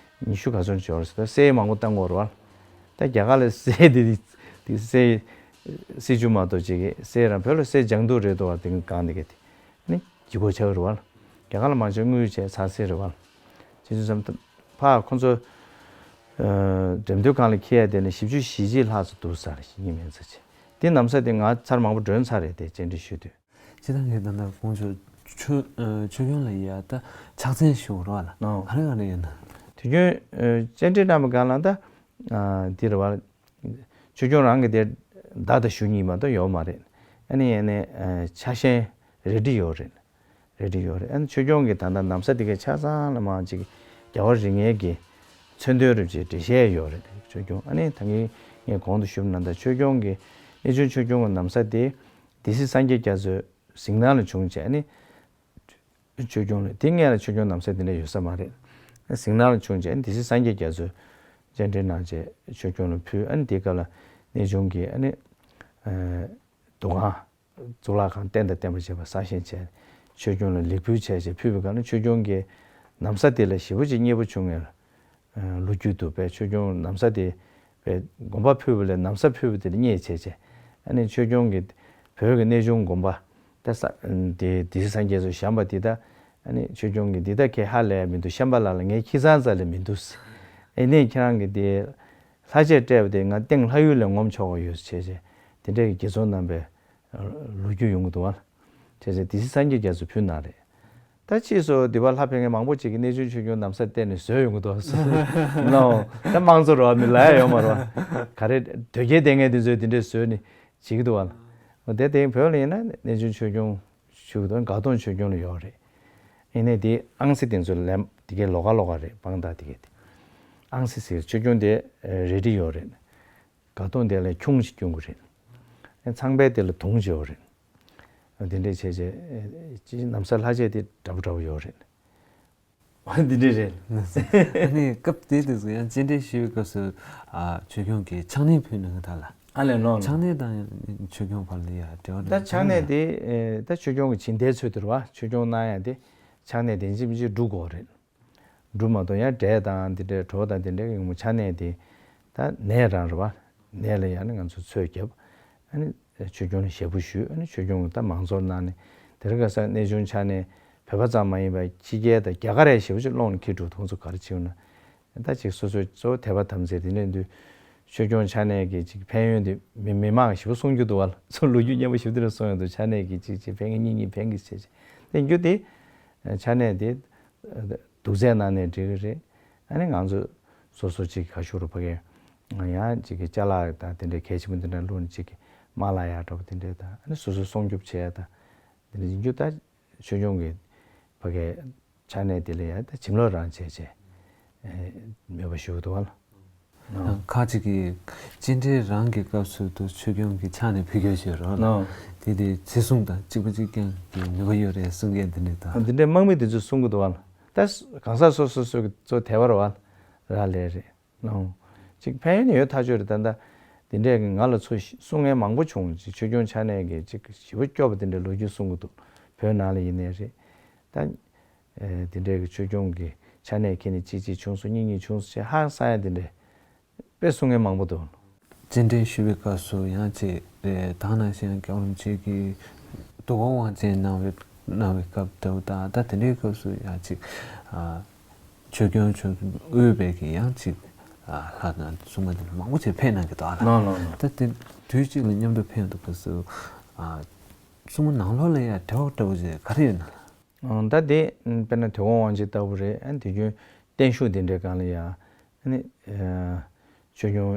ཉི་ཤུ་ག་ཚོད་འབྱོར་ཟེར། ད་གསེར་མང་པོ་བཏང་དགོས་རེད་བ། ད་རྒྱ་གར་ལ་གསེར་དེ་དེ་གསེར་གསེར་ཆུ་མ་གཏོགས་ཅིག་གི་གསེར་རང་བོད་ལ་གསེར་ལྗང་དུ་རེད་འདུག་བ། དེ་གང་དེ་ག་དེ་ནི་ལྗིད་ཁོག་ཆགས་རེད་བ། རྒྱ་གར་ལ་མ་བྱས་དངུལ་བྱས་ཚ་གསེར་རེད་བ། བྱས་ཙང་ཕ་ཁོ་ཚོ་འགྲེམས་སྟོན་ཁང་ལ་འཁྱེར་ཡ་དེ་ནི་བཞི་བཅུ་ཞེ་གཅིག་ལྷག་ཙམ་འདུག་ས་རེད། ཡིན་མིན་ཚ་ཆེ་དེ་ན་བཟའ་དེ་ང་ཚར་མང་པོ་སྒྲོན་ཚར་རེད། དེ་བཅར་འདྲི་ཞུས་དུས། སྤྱིར་བཏང་གི་ད་ལྟ་ཁོང་ཚོ་ཆོས་ཨ་ཆོས་སྐྱོང་ལ་ཡ་ད་ཕྱག་འཚལ་ཞུ་རོགས་ལ་ཨོ། ག་རེ་ག་རེ་ཡོད་ན། དུས་རྒྱུན་ཨ་བཅར་འདྲི་གནང་བ་གང་ལ་ད་ཨ་འདི་རེད་བ། ཆོས་སྐྱོང་རང་གི་དེ་བདག་དང་ཞུ་གཉིས་མ་གཏོགས་ཡོད་མ་རེད། ཨ་ནི་ཡ་ནས་ཨ་ཕྱག་ཞེན་རེ་འདྲི་ཡོད་རེད། རེ་འདྲི་ཡོད་རེད། ཨ་ནི་ཆོས་སྐྱོང་གི་ད་ལྟ་ན་བཟའ་དེ་གའི་ཆ་ཚང་ལ་མང་ཅིག་རྒྱལ་བ་རིགས་ལྔའི་གི་མཚོན་དོན་རིན་པོ་ཆེ་འགྲེལ་བཤད་ཡོད་རེད། ཆོས་སྐྱོང་ཨ་ནི་ད་གིན་ངས་གོང་དུ་ཞུས་པ་ནང་ལྟར་ཆོས་སྐྱོང་གི་གནས་ཆུང་ཆོས་སྐྱོང་གི་ན་བཟའ་དེ་སྡེ་སྲིད་སངས་རྒྱས་རྒྱ་མཚོའི་གཟིགས་སྣང་ལ་བྱུང་བྱས་ཨ་ནི་ཆོས་སྐྱོང་ལ་དེ་སྔོན་ལ་ཆོས་སྐྱོང་ན་བཟའ་དེ་འདྲ་ཡོད་ས་མ་རེད། གཟིགས་སྣང་ལ་བྱུང་བྱས་ཨ་ནི་སྡེ་སྲིད་སངས་རྒྱས་རྒྱ་མཚོས་བཅར་འདྲི་གནང་བྱས་ཆོས་སྐྱོང་ལ་ཕུལ། ཨ་ནི་དེའི་སྐབས་ལ་གནས་ཆུང་གི་ཨ་ནི་འདུ་ཁང་གཙུག་ལག་ཁང་རྟེན་དང་བརྟེན་པར་བཅས་པ་གསར་བཞེངས་བྱས་ཆོས་སྐྱོང་ལ་ལེགས་འབུལ་བྱས་བྱས་ཕུལ་བའི་སྐབས་ལ་ཆོས་སྐྱོང་གིས་ན་བཟའ་དེ་ལ་ཞེ་པོ་ཅིག་མཉེས་པོ་བྱུང་ངེས་ལ། ལོ་རྒྱུས་འདུག་པས་ཆོས་སྐྱོང་ན་བཟའ་དེ་པས་དགོན་པ་ཕུལ་བ་ལས་ན་བཟའ་ཕུལ་བ་དེ་ལ་མཉེས་བྱས་བྱས་ཨ་ནི་ཆོས་སྐྱོང་གི་བོད་ཀྱི་གནས་ཆུང་དགོན་པ་ད་ས་དེ་སྡེ་སྲིད་སངས་རྒྱས་ཚོ་བཞེངས་པ་འདི་ད་ཨ་ནི་ཆོས་སྐྱོང་གི་འདི་ད་ཁྱེད་ཧ་ལས་མི་འདུག་ཤམ་པ་ལགས་ལ་ངའི་ཁྱི་ཚང་རྩ་ལས་མི་འདུག་ཨེ་ནས་ཁྱེད་རང་གི་དེ་ལྷ་ཆས་སྤྲས་པ་དེ་ང་སྟེང་ལྷ་ཡུལ་ལས་ངོམ་ཆོག་གི་ཡོད་བྱས་བྱས་དེ་འདྲའི་དགེ་ཚོགས་རྣམ་པས། ལོ་རྒྱུས་ཡོང་གི་འདུག་བ། བྱས་ཙང་སྡེ་སྲིད་སངས་རྒྱས་རྒྱ་མཚོས་ཕུལ་གནང་རེད། ད་ཕྱིས་སུ་འདི་པར་ལྷ་ཕེབས་མཁན་མང་པོ་ཅིག་གིས་གནས་ཆུང་ཆོས་སྐྱོང་ན་བཟའ་བལྟས་ནས་བཟོས་ཡོང་གི་འདུག་བ། ནོ། ད་དམངས་གཙོ་རེད་བ། མི་ལ་ཡ་ཡོད་མ་རེད་བ། ག་རེ་དོལ་རྒྱལ་བསྡད་མཁན་དེ་ཚོས་དེ་འདྲས་བཟོས་ནས་བྱེད་ཀྱི་འདུག་བ། འོ་དེ་དེང་བོད་ལ་ཡིན་ན་གནས་ཆུང་ཆོས་སྐྱོང་ཞུ་གི་འདུག་དགའ་གདོང་ཆོས་སྐྱོང་ལ་ཡོད་རེད། ཡིན་ནའི་དེ་ཨང་སི་དེ་ཚོ་ལས་དེ་གའི་ལོགས་ཀ་ལོགས་ཀ་རེད། དཔང་རྟགས་དེ་གའི་དེ། ཨང་སི་ཟེར་ཆོས་སྐྱོང་དེ་རེ་ཌི་ཡོད་རེད། དགའ་གདོང་དེ་ལ་ཁྱུང་ཞིག་སྐྱོང་གི་རེད། ཚངས་པའི་དེ་ལ་དུང་ཞིག་ཡོད་རེད། དེ་འདྲས་བྱས་བྱས་ཅི་ན་བཟའ་ལྷ་ཆས་དེ་འདྲ་པོ་འདྲ་པོ་ཡོད་རེད། འདི་འདྲ་རེད། ཨ་ནི་སྐབས་དེ་དུས་སུ་ཡང་སྤྱན་འདྲེན་ཞུ་བའི་སྐབས་སུ་ཨ་ཆོས་སྐྱོང་གིས་ཕྱག་ནས་ཕུལ་གནང་གི་ད་ལ། ཨ་ལས་ལོ་ལོ། ཕྱག་ནས་དང་ཆོས་སྐྱོང་བར་ལ་ཡ་འབྲེལ་བ་ད་ཕྱག་ནས་དེ་ད་ཆོས་སྐྱོང་གི་བྱིན་ལྡན་ཚུལ་དུ་རེད་བ། ཆོས་སྐྱོང་གནང་ཡ་དེ་ཕྱག་ནས་དེ་འཇིམ་གྱིས་སྒྲུབ་དགོས་རེད། སྒྲུབ་མ་གཏོགས་ཡང་འབྲས་དང་དེ་འདྲའི་གྲོ་དང་དེ་འདྲའི་ཡོང་མོ་ཕྱག་ནས་དེ་ད་ནས་རང་རེད་བ། ནས་ལ་ཡང་ནི་ང་ཚོ་ཚོས་བརྒྱབ། ཨ་ནི་ཆོས་སྐྱོང་ལ་ཞལ་པོ་ཞུས། ཨ་ནི་ཆོས་སྐྱོང་གིས་ད་མང་གཙོར་གནང་ནས་དེ་རིང་ཁ་སང་གནས་ཆུང་ཕྱག་ནས་བོད་པ་ཙམ་མ་ཡིན་པར་ཕྱི་རྒྱལ་དང་རྒྱ་གར་ཡང་ཞེ་པོ་ཅིག་སློང་ནས་འཁྱེར་འགྲོ། ཁོང་ཚོ་ག་རེ་བྱེད་ན་ད་ཅིག་སོ་སོའི་གཙོ་བོ་དད་པ་དམ་ཚིག་དེ་འདྲ་འདུག་ཆོས་སྐྱོང་ཕྱག་ནས་ཀྱི་ཅིག་ཕན་ཡོན་དེ་མི་མི་མང་ཞེ་པོ་གསུང་རྒྱུ་འདུག་བ། ལ་ཚོ་ལོ་རྒྱུས་སྙན་པོ་ཞེ་པོ་དེ་འདྲ་གསུང་ཡོང་འདུག་ཕྱག་ནས་ཀྱི་ཅིག་ཅིག་ཕན་གི་གཉིས་གཉིས་ཕན་གི་བྱས་བྱས་དེ་རྒྱུ་དེ་ཕྱག་ནས་དེ་སྡུག་ཚད་གནང་ནས་འགྲིག་གི་རེད། ཨ་ནི་ང་ཚོ་སོ་སོ་ཅིག་ག་ཞུ་རུ་ཕ་གི་ང་ཡང་ཅིག་གི་ཅ་ལག་དང་དེ་འདྲའི་གལ་ཆེན་པོ་འདི་འདྲ་བླུགས་ནས་ཅིག་གི་མ་ལ་ཡག་འདྲ་པོ་དེ་འདྲའི་དང་ཨ་ནི་སོ་སོ་སྲུང་སྐྱོབ་བྱས་ཡ་དང་དེ་འདྲ་ཡིན་རྒྱུ་ད་ཆོས་སྐྱོང་གི་ཕ་གི་ཕྱག་ནས་དེ་ལ་ཡ་ད་བྱིན་རླབས་རང་བྱས་བྱས་མོས་པ་ཞུ་གི་འདུག་བ་ལ། ཁ་ཅིག་གིས་སྤྱན་འདྲེན་རང་གི་སྐབས་སུ་དུ་ཆོས་སྐྱོང་གི་ཕྱག་ནས་ཕུལ་རྒྱུ་ཞིག་རོ་ལ། དེ་དེ་ཚེ་སྲུང་དང་གཅིག་པ་གཅིག་རྐྱང་གི་ནུས་པ་ཡོད་རེད་གསུང་མཁན་དེ་འདྲ་དང་། འདི་འདྲའི་དམག་མི་དེ་ཚོས་གསུང་གི་འདུག་བ་ལ། ད་གང་ཟག་སོ་སོ་སོ་གི་གཙོ་དེ་བར་བ་ལ་རག་ལས་རེད། ཅིག་ཕན་ཡོན་ཡོད་ཐག་ཆོད་རེད། ད་ལྟ་འདི་འདྲས་ཀྱི་ང་ལ་ཚུར་གསུང་མཁན་མང་པོ་བྱུང་། ཅིག་ཆོས་སྐྱོང་ཕྱག་ནས་ཀྱི་ཅིག་ཞེ་པོ་སྐྱོ་པོ་དེ་འདྲའི་ལོ་རྒྱུས་གསུང་གི་འདུག་བོད་ནང་ལ་ཡིན་ནའི་རེད། ད་དེ་འདྲས་ཀྱི་ཆོས་སྐྱོང་གི་ཕྱག་ནས་ཁྱེད་ནི་གཅིག་གཅིག་བྱུང་སོང་གཉིས་གཉིས་བྱུང་སོང་ཞེས་ཧང་སང་ཡ་དེ་འདྲས་དཔེ་གསུང་མཁན་མང་པོ་འདུག་སྤྱན་འདྲེན་ཞུ་བའི་སྐབས་སུ་ཡང་ཅིག་རེད། ད་ནང་བཞིན་སྐྱབས་རིན་པོ་ཆེ་གིས་དུས་འཁོར་དབང་ཆེན་གནང་བའི་གནང་བའི་སྐབས་དེ་དང་ད་དེ་འདྲའི་སྐབས་སུ་ཡང་ཅིག་ཆོས་སྐྱོང་ཆོས་སྐྱོང་དབུས་པའི་གི་ཡང་ཅིག་ལྷ་དང་སྲུང་མ་དེ་མང་པོ་ཅིག་ཕེབས་གནང་གི་འདུག་ཨ་ལ། ལོ་ལོ་ལོ། ད་དེ་དུས་གཅིག་ལ་མཉམ་དུ་ཕེབས་འདུག་སྐབས་སུ་སྲུང་མ་ནང་ལོགས་ལ་ཡང་འབྲེལ་བ་འདྲ་བོ་ཅིག་ག་རེ་ཡོད་ན། ད་དེ་དཔེར་ན་དུས་འཁོར་དབང་ཆེན་ལྟ་བུ་རེད། ཨ་ནི་དུས་རྒྱུན་བརྟན་བཞུགས་དེ་འདྲའི་སྒང་ལ་ཡང་ཨ་ནི་ཆོས་སྐྱོང་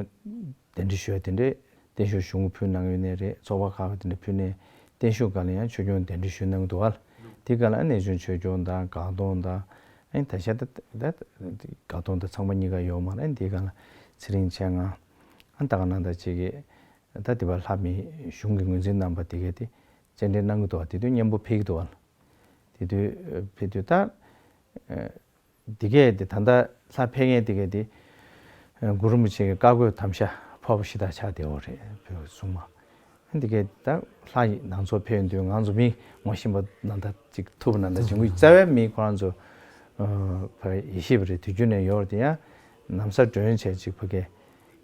གདན་འདྲེན་ཞུ་བ་དེ་འདྲའི་བརྟན་བཞུགས་གཞུང་གི་ཕུལ་གནང་ཡོད་ནའི་རེད། ཚོགས་པ་ཁག་གི་དེ་འདྲ་ཕུལ་ནས་བརྟན་བཞུགས་སྒང་ལ་ཡང་ཆོས་སྐྱོང་གདན་འདྲེན་ཞུ་གནང་གི་འདུག་བ། དེ་སྒང་ལ་ཨ་གནས་ཆུང་ཆོས་སྐྱོང་དང་སྒང་སྟོང་དང་ཨ་ནི་ད་ཆ་ད་ད་སྒང་སྟོང་དང་ཚངས་པ་གཉིས་ཀ་ཡོད་མ་རེད། ཨ་ནི་དེ་སྒང་ལ་ཚེ་རིང་མཆེད་ལྔ་ཨ་ད་ག་ནང་ད་ཅིག་གི་ད་དེ་བ་ལྷ་མི་གཞུང་གི་ངོས་འཛིན་གནང་པ་དེ་གས་དེ་སྤྱན་འདྲེན་གནང་གི་འདུག་བ། དེ་དུས་མཉམ་པོ་ཕེབས་ཀྱི་འདུག་བ། དེ་དུས་ཕེབས་དུས་ད། འདི་གས་དེ་ད་ལྟ་ལྷ་ཕེབས་མཁན་དེ་གས་དེ། གུ་རུ་རིན་པོ་ཆེ་གི་བཀའ་བསྒོས་དམ་བཅའ་ཕོར་པ་བཞི་དང་ཕྱག་བདེ་བོ་རེད་བོད་སྲུང་མ། འདི་གས་ད་ལྷ་ཡི་ནང་ཚོགས་ཕེབས་དུས་ང་ཚོ་མི་ངོ་ཤེས་པ་ནང་ད་ཅིག་ཐུབ་པ་ནང་ད་བྱུང་གི་རྩ་བའི་མི་ཁོ་རང་ཚོ། ཕ་ཡེ་ཤེས་པ་རེད། དུས་རྒྱུན་ནས་ཡོད་རེད། དེ་ཡང་ན་བཟའ་སྒྲོན་བྱས་ཅིག་ཕ་གས་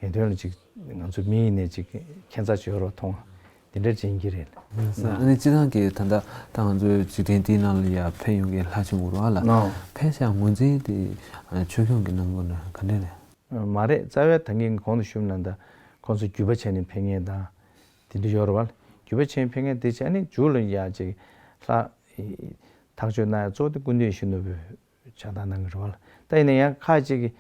ངན་དོན་ལ་ཅིག་ང་ཚོ་མི་ཡིན་ནས་ཅིག་ཁྱད་མཚར་ཅིག་ཡོད་རོགས་མཐོང་། དེ་འདྲ་ཅིག་ཡིན་གྱི་རེད། ཨ་ནི་སྤྱིར་བཏང་གི་ད་ལྟ་ད་ང་ཚོའི་འཇིག་རྟེན་འདིའི་ནང་ལ་ཡ་ཕེབས་ཡོང་མཁན་ལྷ་ཆེན་པོ་རེད་བ་ལ། ནོ། ཕེབས་ཤག་ངོས་འཛིན་དེ་ཆོས་སྐྱོང་གི་ནང་ཁུལ་ན་ག་འདྲ་རེད། མ་རེད། རྩ་བའི་ད་གིན་གོང་དུ་ཞུས་ནང་ད་ཁོང་ཚོ་བརྒྱུད་པ་བྱས་ནས་ཕེབས་མཁན་དང་དེ་འདྲ་ཡོད་རེད་བ། བརྒྱུད་པ་བྱས་ནས་ཕེབས་མཁན་དེ་བྱས་ནས་མཇུག་ལ་ཡ་ཅིག་ལྷ་ཐག་གཅོད་གནང་ཡ་གཙོ་བོ་དེ་སྐུ་མདུན་ཡིད་བཞིན་ནོར་བུའི་ཕྱག་བཏང་གནང་གི་རེད་བ་ལ། ད་ཡིན་ན་ཡང་ཁ་ཅིག་གིས་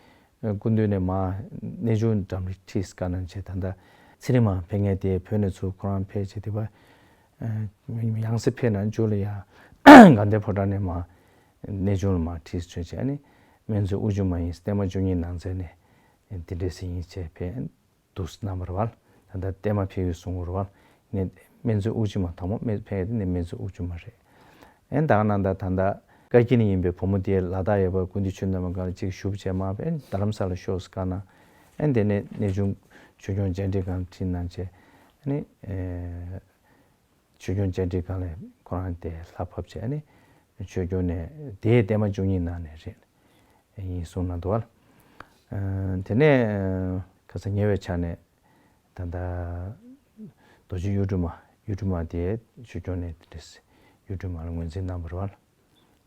སྐུ་མདུན་ནས་མར་གནས་ཆུང་འགྲམ་རི་ཁྲིད་དཀའ་གནང་བྱས། ད་ལྟ་ཚེ་རིང་མ་ཕེབས་མཁན་དེ་བོད་ནས་ཚུར་ཁོ་རང་ཕེབས་བྱས། དེ་བ་ཡང་སེ་ཕེབས་ན་མཇུག་ལ་ཡ་དགའ་ལྡན་ཕོ་བྲང་ནས་མར་གནས་ཆུང་ལ་མར་ཁྲིད་བྱས་བྱས། ཨ་ནི་སྨན་རྩིས་དབུ་བཅུ་མ་ཡིན་བསྟན་མ་བཅུ་གཉིས་ནང་ཚན་ནས་དེ་འདྲས་སེ་ཡིན་བྱས་ཕེབས། འདུག་སེ་གནང་བ་རེད་བ། ད་ལྟ་བསྟན་མ་ཕེབས་ཡོད་གསུང་གི་རེད་བ། ངས་སྨན་རྩིས་དབུ་བཅུ་མ་དང་པོ་སྨན་ཕེབས་ཡ་དེ་ནས་སྨན་རྩིས་དབུ་བཅུ་མ་རེད། ཨེ་ད་ག་ནང་ད་ད་ལྟ་བཀའ་བརྒྱུད་ནས་ཡིན་པའི་བུ་མོ་དེ་ལ་དྭགས་ཡོད་པ་ཀུན་འདུས་ཆོས་རྣམ་པ་སྒང་ལ་གཅིག་ཞུ་བྱས་མ་ཕེབས། རྡ་རམ་ས་ལ་ཤོག་ཟེར་བཀའ་གནང་། ཨེ་དེ་ནས་གནས་ཆུང་ཆོས་སྐྱོང་བཅར་འདྲི་ཁང་ཁྲིད་གནང་བྱས། ཨ་ནི་ཨེ། ཆོས་སྐྱོང་བཅར་འདྲི་ཁང་ལ་ཁོ་རང་དེ་ལྷ་ཕབ་བྱས་ནས་ཆོས་སྐྱོང་ནས་དེའི་བསྟན་མ་བཅུ་གཉིས་ནང་ནས་རེད་ཡིན་གསུངས་གནང་འདུག་བ། དེ་ནས་ཁ་སང་ཉེ་བའི་ཆར་ནས་ད་ལྟ་རྡོ་རྗེ་གཡུ་སྒྲོན་མ་གཡུ་སྒྲོན་མ་དེ་ཆོས་སྐྱོང་ནས་དེ་འདྲས་གཡུ་སྒྲོན་མ་ལ་ངོས་འཛིན་གནང་བ་རེད་བ།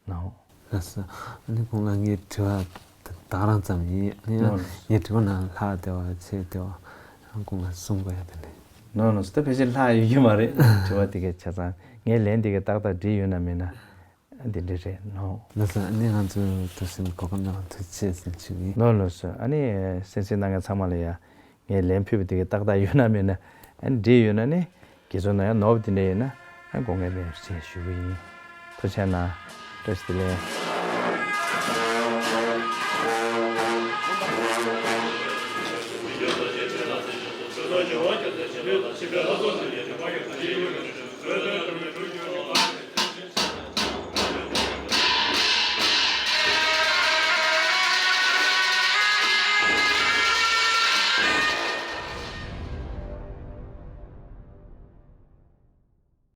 ནའོ། ལགས་སོ། ཨ་ནི་ཁོང་ལ་ངའི་དྲི་བ་ད་རང་ཙམ་ཡིན། ཨ་ནི་ཡང་ངའི་དྲི་བ་ནང་ལྷག་བསྡད་པ་ཆེ་བསྡད་པ་ཡང་ཁོང་ལ་གསུང་དགོས་ཡ་དེ་འདྲ། ནོ་ནོ་ད་ཕལ་ཆེར་ལྷག་ཡོད་ཀྱི་མ་རེད། དྲི་བ་དེ་གའི་ཆ་ཚང་ངས་ལན་དེ་གའི་ཏག་ཏག་འགྲིག་ཡོད་ན་མེད་ན་འདི་འདྲ་རེད་ནོ། ལགས་སོ། ཨ་ནི་ང་ཚོ་དུས་ཟིན་གོ་སྐབས་གནང་བ་ཐུགས་རྗེ་ཆེ་ཟེར་ཞུ་གི་ཡིན། ནོ་ལགས་སོ། ཨ་ནི་གསན་གཟིགས་གནང་མཁན་ཚང་མ་ལ་ཡ། ངས་ལན་ཕུལ་བ་དེ་གའི་ཏག་ཏག་ཡོད་ན་མེད་ན། ཨ་ནི་འགྲིག་ཡོད་ན་ནི་དགེ་ཚོ་ན་ཡང་ནོར་བ་དེ་འདྲ་ཡོད་ན་ཨ་དགོངས་འགལ་མེད་པ་ཞེས་ཞུ་གི་ཡིན། ཐུགས་རྗེ་གནང་། བཀྲ་ཤིས་བདེ་ལེགས།